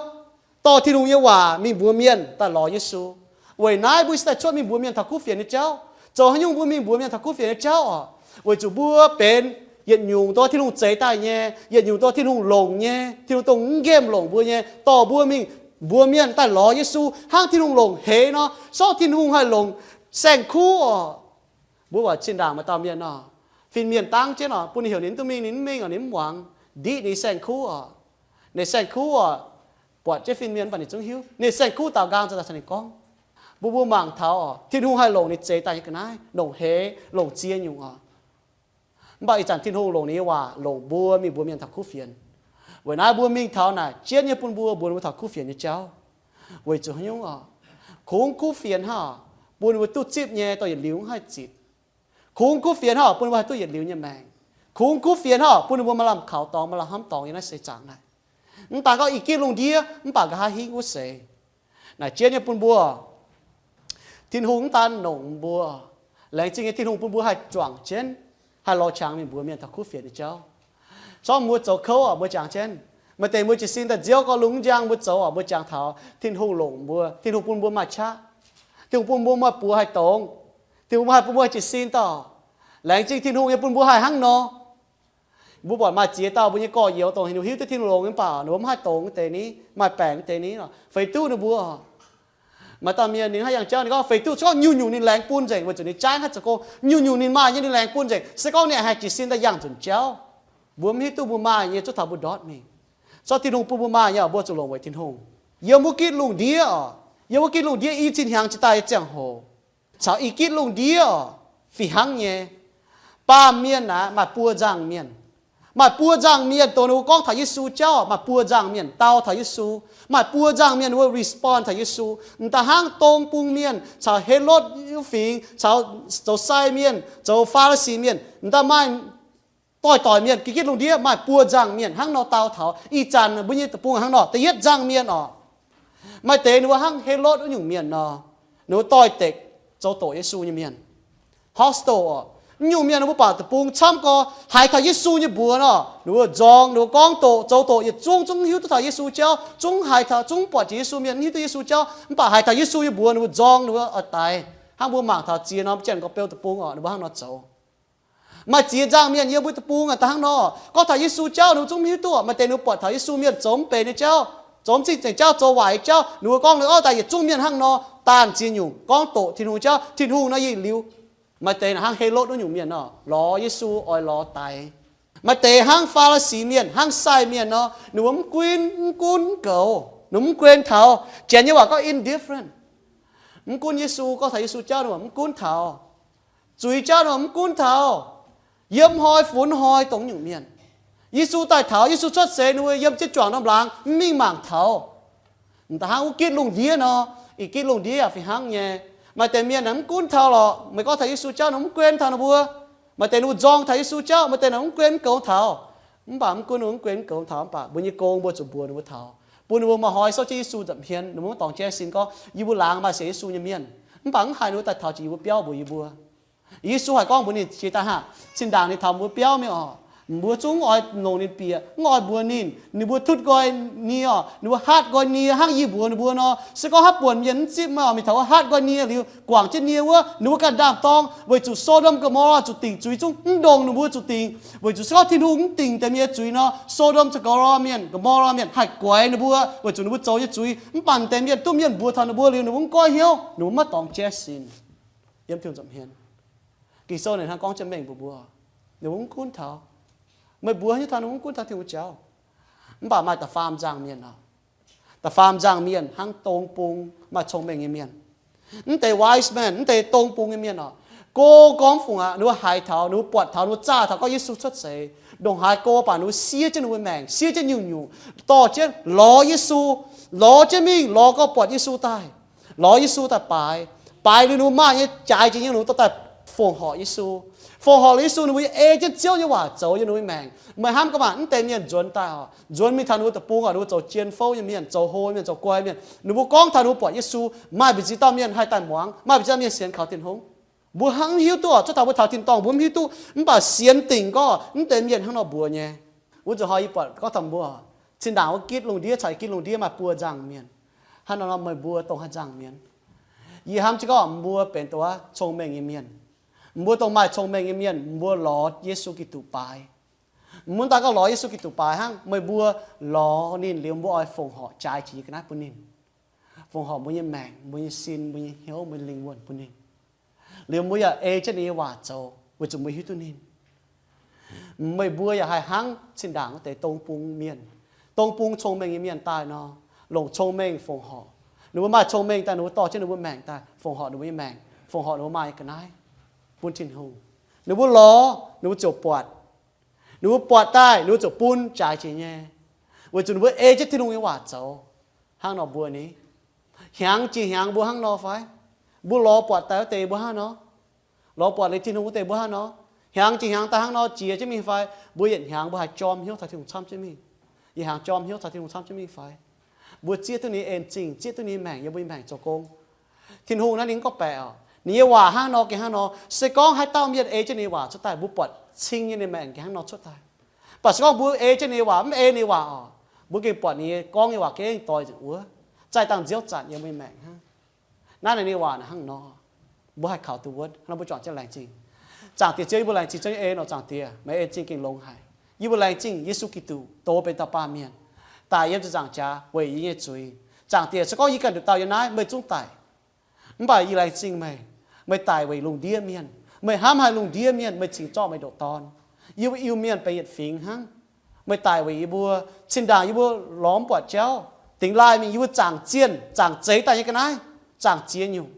dorh Tin-Hungh nyei waac mingh mbuox mienh daaih lorz Yesu. Weic naaiv mbuo se daaih cuotv mingh mbuox mienh taux kuv fienx nyei jauv. Zoux haaix nyungc mbuo mingh mbuox mienh taux kuv fienx nyei jauv oc? Weic zuqc mbuo benx yietc nyungc dorh Tin-Hungh zeix daaih nyei, yietc nyungc dorh Tin-Hungh longc nyei, Tin-Hungh dongh mv nqemh longc mbuo nyei, dorh mbuo mingh mbuox mienh daaih lorz Yesu hnangv Tin-Hungh longc heix nor. Sortv Tin-Hungh haih longc saeng-kuv oc. Mbuo buatc zinh ndaangc maaih dauh mienh oc, fin-mienh dangv jienv oc, bun ninh heuc ninh mv duqv mingh, ninh mv mingh oc, ninh mv muangx, ndiqv ninh saeng-kuv oc. Ninh saeng-kuv oc, buatc jienv fin-mienh mv baac ninh zungv hiuv ninh saeng-kuv daaux nqaang zoux daaih caux ninh gorngv. Mbuo mbuo mangc taux oc, Tin-Hungh haih longc ninh zeix daaih nyei ga'naaiv, longc heix, longc ziex nyungc oc. Mv baac ih zanc Tin-Hungh longc ninh nyei waac longc mbuo mingh mbuox mienh taux kuv fienx. Weic naaiv mbuo mingh taux naaic jienv nyei bun mbuo mbuox mbuo taux kuv fienx nyei jauv. Weic zuqc haaix nyungc oc? Kungx kuv fienx hnangv oc, bun mbuo duqv zipv nyei dorh yietc liuz mv haih zitc. Kungx kuv fienx hnangv oc, bun mbuo haih duqv yietc liuz nyei maengc. Kungx kuv fienx hnangv oc, bun mbuo maaih lamh kaux dorngx, maaih lamh hnamv dorngx yiem naaiv seix zaangc naaic. Mv daan gorngv i gitv lungh ndiev mv baac nqa'haav hingv wuov seix. Naaic jienv nyei bun mbuo, Tin-Hungh mv daan longc mbuo, laengz zingh nyei Tin-Hungh bun mbuo haih juangc jienv, haih lorz qangx mingh mbuox mienh taux kuv fienx nyei jauv. Zorqv mbuo zoux kouv oc, mbuo jangx jienv. Maaih deix mbuo jiez sin daaih nziouv gorqv lungh njang mbuo zoux oc, mbuo jangx taux Tin-Hungh longc mbuo, Tin-Hungh bun mbuo maaih qaqv, Tin-Hungh bun mbuo maaih buoz haih dongz, Tin-Hungh haih bun mbuo haih jiez sin dauh. Laengz zingh Tin-Hungh nyei bun mbuo haih hnangv nor. Mbuo buatc maaih ziex dauh mbuo nyei gorx-youz dongh ninh mbuo hiuv duqv Tin-Hungh longc nyei, mv baac ninh mbuo mv haih dongz deix ni, maaih baengc deix ni, feix duqv ninh mbuo. Maaih dauh mienh ninh hnangv yangh jauv ninh gorngv feix duqv, se gorngv nyungc-nyungc ninh laengz bun nzengc weic zuqc ninh jaaix haaix zoux gong, nyungc-nyungc ninh maaih nyei ninh laengz bun nzengc, se gorngv ninh haih jiez sin daaih yangh nzunc jauv. Mbuo mv hiuv duqv mbuo maaih nyei zuqc taux mbuo ndortv mingh. Zorqv Tin-Hungh bun mbuo maaih nyei oc, mbuo zuqc longc weic Tin-Hungh. Yiem wuov gitv lungh ndiev oc, yiem wuov gitv lungh ndiev i cin hnyangx jiex daaih nyei ziangh hoc, caux i gitv lungh ndiev oc, fih hnangv nyei. Baamh mienh naaic maaih buo nzangc mienh. Maaih buo nzangc mienh dongh ninh mbuo gorngv taux Yesu jauv, maaih buo nzangc mienh dau taux Yesu. Maaih buo nzangc mienh ninh mbuo respond taux Yesu. M'daaih hnangv dong bung mienh caux Helotv wuov fingx, caux zoux sai mienh, zoux Faa^li^si mienh, m'daaih maaih doix-doix mienh, gitv lungh ndiev maaih buo nzangc mienh hnangv nor dau taux. Ih zanc mbuo nyei deic-bung hnangv nor, da'yietv nzangc mienh oc, maaih deix ninh mbuo hnangv Helotv wuov nyungc mienh nor, ninh mbuo doix-dekc, zoux doqc Yesu nyei mienh. Hostile oc. Wuov nyungc mienh ninh mbuo buatc deic-bung camv gorx, haiz taux Yesu nyei mbuox nor, ninh mbuo nzorng, ninh mbuo gorngv doqc, zoux doqc, yietc zungv zungv hiuv duqv taux Yesu jauv, zungv haiz taux, zungv buatc jiex Yesu mienh, hiuv duqv Yesu jauv, mv baac haiz taux Yesu nyei mbuox ninh mbuo nzorng, ninh mbuo oix daix. Hnangv mbuo mangc taux ziex norm janx-gorx-beu deic-bung oc, ninh mbuo hnangv nor zoux. Maaih ziex nzangc mienh yiem mbuo deic-bung aac, da'hnangv nor, gorngv taux Yesu jauv ninh mbuo zungv mv hiuv duqv. Maaih deix ninh mbuo buatc taux Yesu mienh zoux mv benx nyei jauv, zoux mv cing-nzengc jauv, zoux waaic nyei jauv, ninh mbuo gorngv ninh oix daix yietc zungv mienh hnangv nor, daanh ziex nyungc gorngv doqc Tin-Hungh jauv, Tin-Hungh nor yietc liuz. Maaih deix hnangv Helotv wuov nyungc mienh nor, lorz Yesu oix lorz daix. Maaih deix hnangv Faa^li^si mienh, hnangv sai mienh nor, ninh mbuo mv gunv, mv gunv mv goux, ninh mbuo mv guen taux. Janx nyei waac gorngv indifferent. Mv gunv Yesu, gorngv taux Yesu jauv ninh mbuo mv gunv taux. Zuiz jauv ninh mbuo mv gunv taux. Yiem hnoi funx hnoi dongh nyungc mienh. Yesu daaih taux, Yesu cuotv seix, ninh mbuo yiem jienv juangc norm laangz mv mingh mangc taux. M'daaih hnangv wuov gitv lungh ndiev nor, i gitv lungh ndiev yaac fih hnangv nyei. Maaih deix mienh aeqv, mv gunv taux lorqc, meih gorngv taux Yesu jauv ninh mv guen taux ninh mbuo. Maaih deix ninh mbuo nzorng taux Yesu jauv, maaih deix ninh mv guen mv goux taux. Mv baac mv gunv ninh mv guen mv goux taux, mv baac mbuo nyei gong mbuo zuqc mbuox ninh mbuo taux, bun ninh mbuo maaih hnoi souv jienv Yesu nza'hmien, ninh mbuo mv dorngx jaiv sin gorngv yie mbuo laangz maaih sienx Yesu nyei mienh. Mv baac mv haiz ninh mbuo daaih taux jiex yie mbuo biauv mbuox yie mbuo. Yesu haih gorngv mbuox ninh jiex daaih, Aac, zinh ndaangc ninh taux mbuo biauv mingh oc, mbuo zungv mv oix longc ninh bieqc, mv oix mbuox ninh. Ninh mbuo tutv nqoi nie oc, ninh mbuo hatv nqoi nie hnangv yie mbuox ninh mbuo nor. Se gorngv haaix buonc mienh mv zipv meih oc, mingh taux wuov hatv nqoi nie liuz, guangc jienv nie wuov, ninh mbuo ganh ndaam-dorng, weic zuqc So^ndom Go^mo^laa zuqc dingc zuiz zungv mv ndongc ninh mbuo zuqc dingc. Weic zuqc se gorngv Tin-Hungh mv dingc deix mienh nyei zuiz nor, So^ndom caux Go^mo^laa mienh, Go^mo^laa mienh haih guaix ninh mbuo weic zuqc ninh mbuo zoux nyei zuiz. Mv baac deix mienh duqv mienh mbuox taux ninh mbuo liuz, ninh mbuo mv goiv hnyouv, ninh mbuo maiv dorngx jaiv sin. Yiem Tin-Hungh nza'hmien, Ging-Sou naaic hnangv gorngv jienv mengh mbuox mbuo, ninh mbuo mv gunv taux. Meih mbuox haaix nyungc taux ninh mbuo mv gunv taux Tin-Hungh jauv. Mv baac maaih da'faam nzangc mienh oc. Da'faam nzangc mienh hnangv dong bung, maaih cong-mengh nyei mienh. Mv deix wise man, mv deix dong bung nyei mienh oc, go gorngv fungc aqv, ninh mbuo haiz taux, ninh mbuo buatc taux, ninh mbuo zaah taux gorngv Yesu cuotv seix, ndongc haaix go baac ninh mbuo siev jienv ninh mbuo maengc, siev jienv nyungc-nyungc, dorh jienv lorz Yesu, lorz jienv mingh, lorz gorngv buatc Yesu daaih, lorz Yesu daaih baaix. Baaix liuz ninh mbuo maaih nyei jaaix jiex nyei, ninh mbuo dorh daaih fongc horc Yesu. Fongc horc liuz Yesu, ninh mbuo yaac ei jienv Ziouv nyei waac zoux yiem ninh mbuo maengc. Meih hnamv gaax maah, mv deix mienh nzuonx daaih oc, nzuonx mingh taux ninh mbuo deic-bung oc, ninh mbuo zoux jien fouv nyei mienh, zoux hlo mienh, zoux guai mienh, ninh mbuo gorngv taux ninh mbuo buatc Yesu, maaih mbu'ziex dauh mienh haih daaih muangx, maaih mbu'ziex dauh mienh sienx kaux Tin-Hungh. Mbuo hnangv mv hiuv duqv oc, cuotv taux mbuo taux tin-dorngh mbuo mv hiuv duqv, mv baac sienx dingc gorngv mv deix mienh hnangv nor mbuox nyei. Wuov nzunc hnoi yie buatc gorngv taux mbuo, Zinh ndaangc wuov gitv lungh ndiev caux gitv lungh ndiev maaih buo nzangc mienh. Hnangv nor nor meih mbuo dongh haaix nzangc mienh? Yie hnamv jienv gorngv mbuo benx dongh wuov cong-mengh nyei mienh. Mbuo dongh maaih cong-mengh nyei mienh, mbuo lorz Yesu Giduc baaix. Mv daaih gorngv lorz Yesu Giduc baaix hnangv, meih mbuo lorz ninh liuz mbuo oix fongc horc jaaix jiex ga'naaiv bun ninh. Fongc horc mbuo nyei maengc, mbuo nyei sin, mbuo nyei hnyouv, mbuo nyei lingh wuonh bun ninh. Liuz mbuo yaac ei jienv ninh nyei waac zoux weic zuqc mbuo hiuv duqv ninh. Meih mbuo yaac haih hnangv zinh ndaangc wuov deix dong bung mienh, dong bung cong-mengh nyei mienh daaih nor, longc cong-mengh fongc horc. Ninh mbuo maaih cong-mengh daaih, ninh mbuo dorh jienv ninh mbuo maengc daaih fongc horc ninh mbuo nyei maengc, fongc horc ninh mbuo maaih ga'naaiv bun Tin-Hungh. Ninh mbuo lorz, ninh mbuo ziouc buatc. Ninh mbuo buatc daaih, ninh mbuo ziouc bun jaaix jiex nyei, weic zuqc ninh mbuo ei jienv Tin-Hungh nyei waac zoux. Hnangv nor mbuo ni, hnyangx jiex hnyangx mbuo hnangv nor fai? Mbuo lorz buatc daaih wuov deix mbuo hnangv nor, lorz buatc liuz Tin-Hungh wuov deix mbuo hnangv nor, hnyangx jiex hnyangx daaih hnangv nor jiex jienv mingh fai? Mbuo yietc hnyangx mbuo haih jorm hnyouv taux Tin-Hungh camv jienv mingh. Yietc hnyangx jorm hnyouv taux Tin-Hungh camv jienv mingh fai? Mbuo zieqv duqv ninh nyei en zingh, zieqv duqv ninh nyei maengc yiem mbuo nyei maengc zoux gong. Tin-Hungh naaiv ninh gorngv baeqc oc, ninh nyei waac hnangv nor gengh hnangv nor. Se gorngv haaix dauh mienh ei jienv ninh nyei waac cuotv daaih, mbuo buatc cing nyei ninh maengc gengh hnangv nor cuotv daaih. Mv baac se gorngv mbuo ei jienv ninh nyei waac, mv ei ninh nyei waac oc, mbuo gengh buatc ninh nyei gorngv nyei waac gengh doix nzengc wuov, zaih dangh nziouv zanc yiem mbuo nyei maengc hnangv. Naaiv ninh nyei waac hnangv nor. Mbuo haih kaux duqv wuov, hnangv nor mbuo juangc jienv laengz zingh. Zaangc Diex Ziouv, yie mbuo laengz zingh zunv nyei en oc, Zaangc Diex, meih ei zingh gengh longx haic. Yie mbuo laengz zingh Yesu Giduc doz benx dauh baamh mienh daic yiem ziepc nzaangc jaax weic yie nyei zuiz. Zaangc Diex, se gorngv yie ganh nduqc dauh yiem naaiv, meih zungv daic. Mv baac yie laengz zingh meih, meih daic weic lungh ndiev mienh. Meih hnamv haic lungh ndiev mienh, meih cingx zorqv meih ndoqc Dorn. Yie mbuo Iu-Mienh benx yietc fingx hnangv. Meih daic weic yie mbuo. Cin-ndaangc yie mbuo lorz mv buatc jauv, dingx laaih mingh yie mbuo zaangc zienh zaangc zeix daaih nyei ga'naaiv, zaangc ziex nyungc.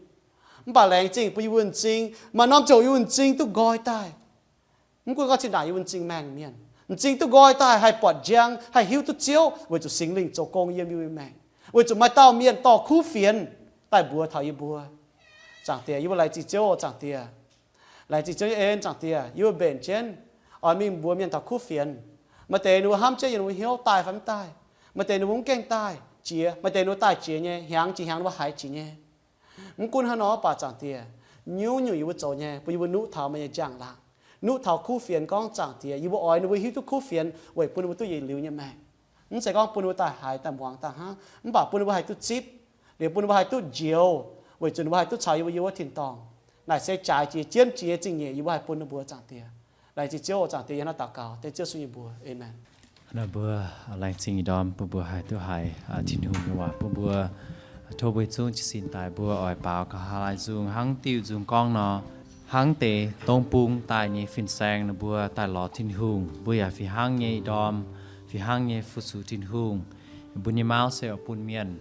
Mv baac laengz zingh bun yie mbuo m'zing, maaih norm ziouc yie mbuo m'zing duqv nqoi daaih. Mv gunv gorngv cin-ndaangc yie mbuo m'zing maengh mienh, m'zing duqv nqoi daaih haih buatc njang, haih hiuv duqv Ziouv weic zuqc Singx Lingh zoux gong yiem yie mbuo maengc, weic zuqc maaih dauh mienh dorh kuv fienx daaih mbuox taux yie mbuo. Zaangc Diex, yie mbuo laengz zingh Ziouv oc, Zaangc Diex. Laengz zingh Ziouv nyei en, Zaangc Diex. Yie mbuo mbenc jienv oix mingh mbuox mienh taux kuv fienx. Maaih deix ninh mbuo hnamv jienv yiem ninh mbuo hnyouv daaih fai mv daaih. Maaih deix ninh mbuo mv gaengh daaih jiex, maaih deix ninh mbuo daaih jiex nyei, hnyangx jiex hnyangx ninh mbuo haiz jiex nyei. Mv gunv hnangv nor mv baac Zaangc Diex, nyungc-nyungc yie mbuo zoux nyei bun yie mbuo nuqv taux meih nyei njang-laangc, nuqv taux kuv fienx gorngv Zaangc Diex, yie mbuo oix ninh mbuo hiuv duqv kuv fienx weic bun ninh mbuo duqv yietc liuz nyei maengc. Mv zeiz gorngv bun ninh mbuo daaih haiz daaih muangx daaih hnangv, mv baac bun ninh mbuo haih duqv zipv, liuz bun ninh mbuo haih duqv njoux, weic zuqc ninh mbuo haih duqv caux yie mbuo yiem wuov tin-dorngh. Naaic se jaaix jiex jienv jiex nyei zingh nyeic yie mbuo haih bun ninh mbuo, Zaangc Diex. Laengz zingh Ziouv oc, Zaangc Diex, yie hnangv naaiv daux gaux dengv Ziouv Yesu nyei mbuox. Aamen. Hnangv naaic mbuo laengz zingh nyei ndorm bun mbuo haih duqv haiz Tin-Hungh nyei waac, bun mbuo tov mbuo zungv jiez sin daaih mbuo oix baaux ga'haav laai nzung hnangv diuh nzung gorngv nor, hnangv deix dong bung daaih nyei fin-saeng ninh mbuo daaih lorz Tin-Hungh, mbuo yaac fih hnangv nyei ndorm, fih hnangv nyei fu-sux Tin-Hungh. Mbuo nyei mauv se oix bun mienh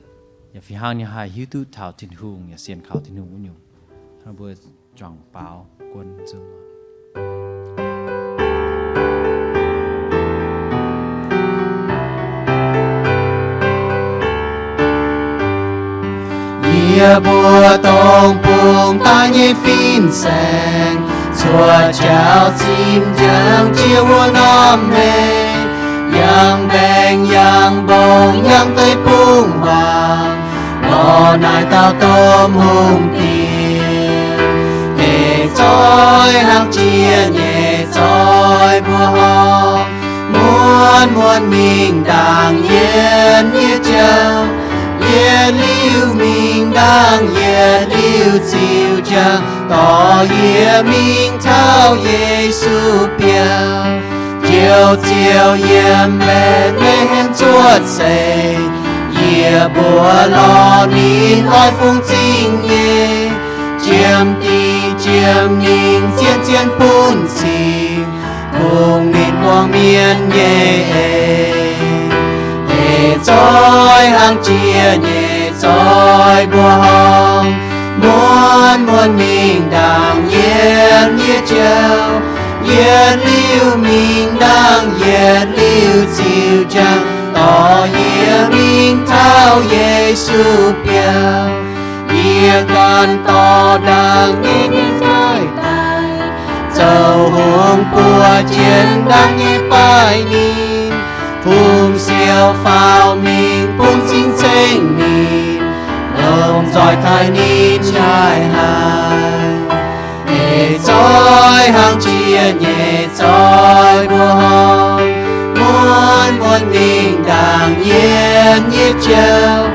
yaac fih hnangv nyei haih hiuv duqv taux Tin-Hungh yaac sienx kaux Tin-Hungh wuov nyungc. Hnangv mbuo juangc baaux guon nzung. Yie mbuo dongh bungx daaih nyei fin-saeng, cuotv jauv zinh njang jiex wuov norm hmei, yangh mbaengx yangh mbong yangh deix bungx-wangc, lorz naaic dauh domh hungh diex, eix zoih hnangv jiex nyei zoih mbuoqc horngh, muonz muonz mingh ndaangc yietc nyei jauv, yietc liuz mingh ndaangc yietc liuz ziux njang, dorh yie mingh taux Yesu biauv. Ziouv, Ziouv, yiem Mbetc^le^hem cuotv seix, yie mbuo lorz ninh oix fungx zingh nyei, jiem diqc jiem mingh zien zien bun cing, kungx ninh buangh mienh nyei eix. Eix zoih hnangv jiex nyei zoih mbuoqc horngh, muonz muonz mingh ndaangc yietc nyei jauv, yietc liuz mingh ndaangc yietc liuz ziux njang, dorh yie mingh taux Yesu biauv. Yie ganh dorh ndaangc nyei mienh daaih, zoux hungh buoz jienv ndaangc nyei baih ninh, hungh siou faaux mingh bun cing-ceng ninh, lomh nzoih taaih ninh nqaih haic. Eix zoih hnangv jiex nyei zoih mbuoqc horngh, muonz muonz mingh ndaangc Yietc liuz jauv,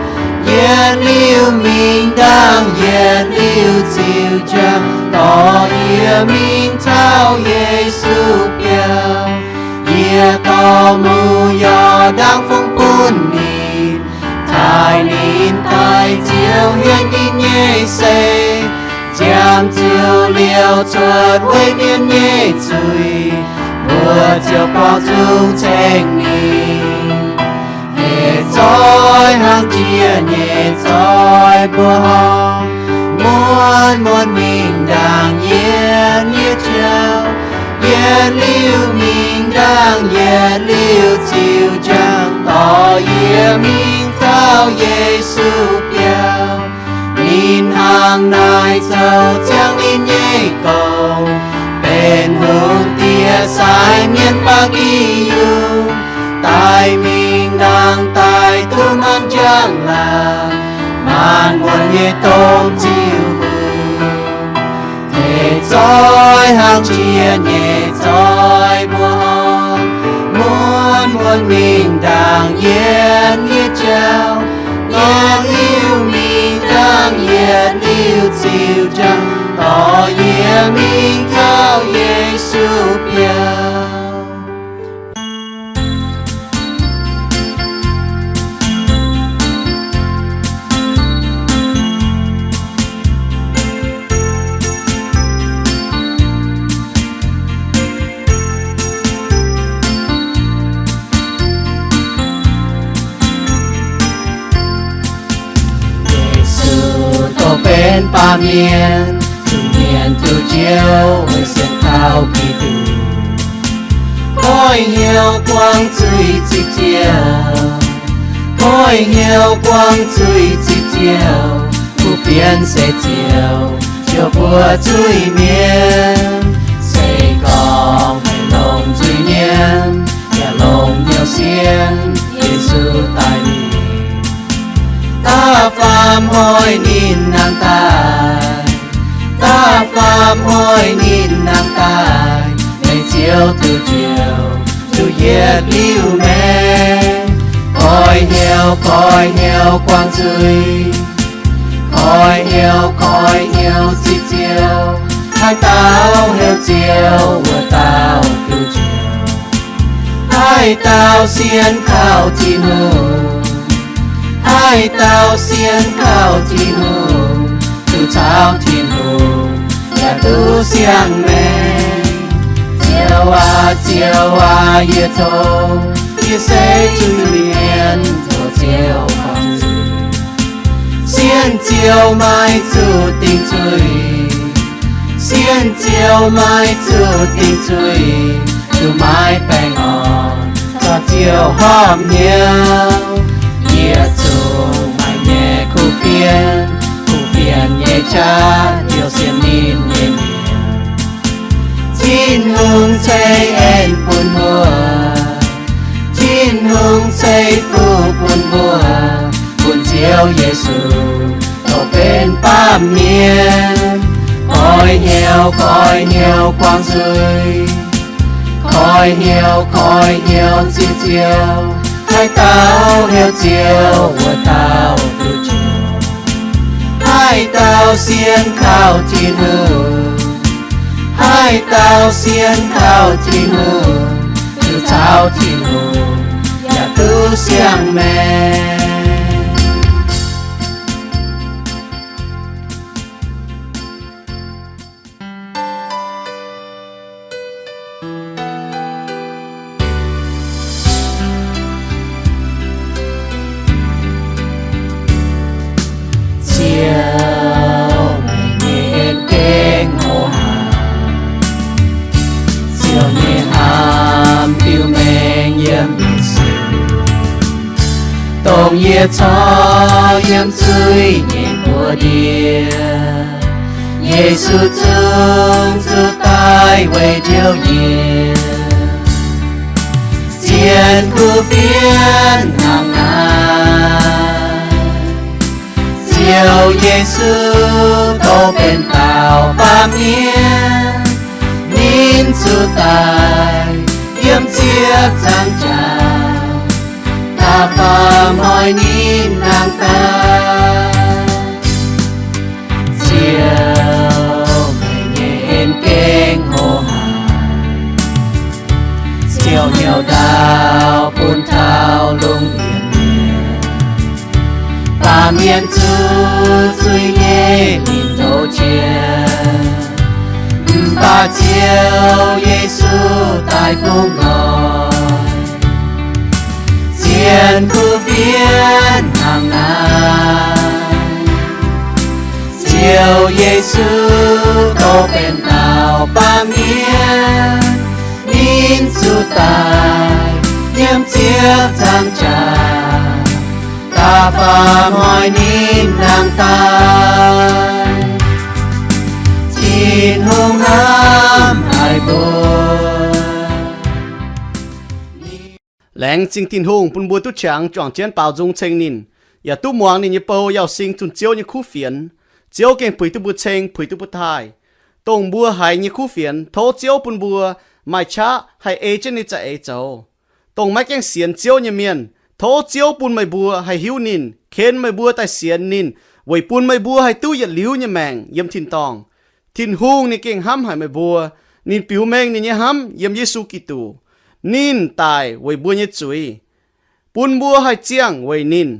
yietc liuz mingh ndaangc, yietc liuz ziux njang, dorh yie mingh taux Yesu biauv. Yie dorh muic-youz ndaangc fungx bun ninh, taaih ninh daaih ziouc hietv ninh nyei sei. Nziaamv ziouc liouh cuotv weic mienh nyei zuiz, mbuo ziouc buangh zuqc ceng ninh. Eix zoih hnangv jiex nyei zoih mbuoqc horngh, muonz muonz mingh ndaangc yietc liuz jauv, yietc liuz mingh ndaangc, yietc liuz ziux njang, dorh yie mingh taux Yesu biauv. Ninh hnangv naaic zoux ziangh ninh nyei gong, benx hungh diex sai mienh ba'gi yungh, daaih mingh ndaangc daaih duqv maanc njang-laangc, maanc muonc nyei domh ziux hungh. Eix zoih hnangv jiex nyei zoih mbuoqc horngh, muonz muonz mingh ndaangc yietc liuz jauv, yietc liuz mingh ndaangc yietc liuz ziux njang, dorh yie mingh taux Yesu biauv. Yesu dongh benx baamh mienh, zuqc mienh duqv njoux weic sienx kaux Giduc. Koiv hnyouv buangv zuiz ziqc ziouc, koiv hnyouv buangv zuiz ziqc ziouc, kuv fienx seix ziouc, ziouc mbuo zuiz mienh. Se gorngv meih longc nzuih nyienh, yaac longc hnyouv sienh, Yesu daaih mingh. Da'faam hnoi ninh nangh daaih, da'faam hnoi ninh nangh daaih, meih ziouc duqv njoux, duqv yietc liuz maengc. Koiv hnyouv, koiv hnyouv buangv zuiz, koiv hnyouv, koiv hnyouv ziqc ziouc, haaix dauh heuc Ziouv wuov dauh duqv njoux. Haaix dauh sienh kaux Tin-Hungh, haaix dauh sienh kaux Tin-Hungh, duqv caux Tin-Hungh yaac duqv siang-maengc. Ziouv aac, Ziouv aac, yie tov, yie se zuiz-mienh mienh, tov Ziouv buangh zuiz. Sienh Ziouv maiv zuqc dingc zuiz, sienh Ziouv maiv zuqc dingc zuiz, zuqc maiv baengh orn, caux Ziouv horpc hnyouv. Yietc zungv maaih nyei kuv fienx, kuv fienx nyei qaqv youh sienx ninh nyei mienh. Tin-Hungh ceix en bun mbuo, Tin-Hungh ceix fuqv bun mbuo, bun Ziouv Yesu dongh benx baamh mienh. Koiv hnyouv, koiv hnyouv buangv zuiz, koiv hnyouv, koiv hnyouv ziqc ziouc, haaix dauh heuc Ziouv wuov dauh duqv njoux. Haaix dauh sienh kaux Tin-Hungh, haaix dauh sienh kaux Tin-Hungh, ziouc caux Tin-Hungh yaac duqv siang-maengc. Ziouv, meih nyei en gengh hlo haic. Ziouv nyei hnamv biux mengh yiem Yesu, dongh yie corc yiem zuiz nyei buoz-ndiev. Yesu zungv zuqc daic weic njoux yie, zien kuv fienx hnangv naaiv. Ziouv Yesu dongh benx dauh baamh mienh, ninh zuqc daic yiem ziepc nzaangc jaax. Da'faam Faaux moix ninh nangh daaih, Ziouv, meih nyei en gengh hlo haic. Ziouv hnyouv ndaauv bun taux lungh ndiev mienh, baamh mienh zuqc zuiz nyei nimc ndoqv jiex. Mv baac Ziouv Yesu daaih bungx nqoi, zien kuv fienx hnangv naaiv. Ziouv Yesu dov benx dauh baamh mienh, ninh zuqc daic yiem ziepc nzaangc jaax, da'faanh moix ninh nangh daaih. Tin-Hungh hnamv haic mbuo. Laengz zingh Tin-Hungh bun mbuo duqv qangx juangc jienv baaux nzung ceng ninh, yaac duqv muangx ninh nyei bou Yauh Sing zunh Ziouv nyei kuv fienx. Ziouv gengh puix duqv mbuo ceng, puix duqv mbuo taaih. Dongh mbuo haiz nyei kuv fienx, tov Ziouv bun mbuo maaih qaqv haih ei jienv ninh nyei za'eix zoux. Dongh maiv gaengh sienx Ziouv nyei mienh, tov Ziouv bun meih mbuo haih hiuv ninh, ken meih mbuo daaih sienx ninh, weic bun meih mbuo haih duqv yietc liuz nyei maengc yiem tin-dorngh. Tin-Hungh ninh gengh hnamv haic meih mbuo. Ninh biux mengh ninh nyei hnamv yiem Yesu Giduc. Ninh daic weic mbuo nyei zuiz, bun mbuo haih ziangh weic ninh.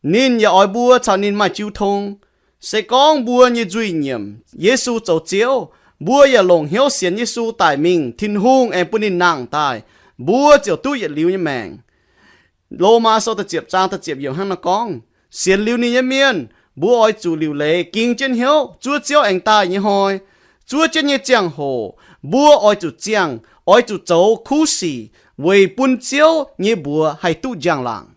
Ninh yaac oix mbuo caux ninh maaih jiu tong. Se gorngv mbuo nyei nzuih nyiemc Yesu zoux Ziouv, mbuo yaac longc hnyouv sienx Yesu daic mingh, Tin-Hungh aengx bun ninh nangh daaih, mbuo ziouc duqv yietc liuz nyei maengc. Lomaa Sou da'ziepc zaang da'ziepc yiemc hnangv naaiv gorngv, sienx liuz ninh nyei mienh, mbuo oix zuqc liuc leiz ging jienv hnyouv zuov Ziouv aengx daaih nyei hnoi. Zuov jienv nyei ziangh hoc mbuo oix zuqc ziangh, oix zuqc zoux kuv sic weic bun Ziouv nyei mbuox haih duqv njang-laangc.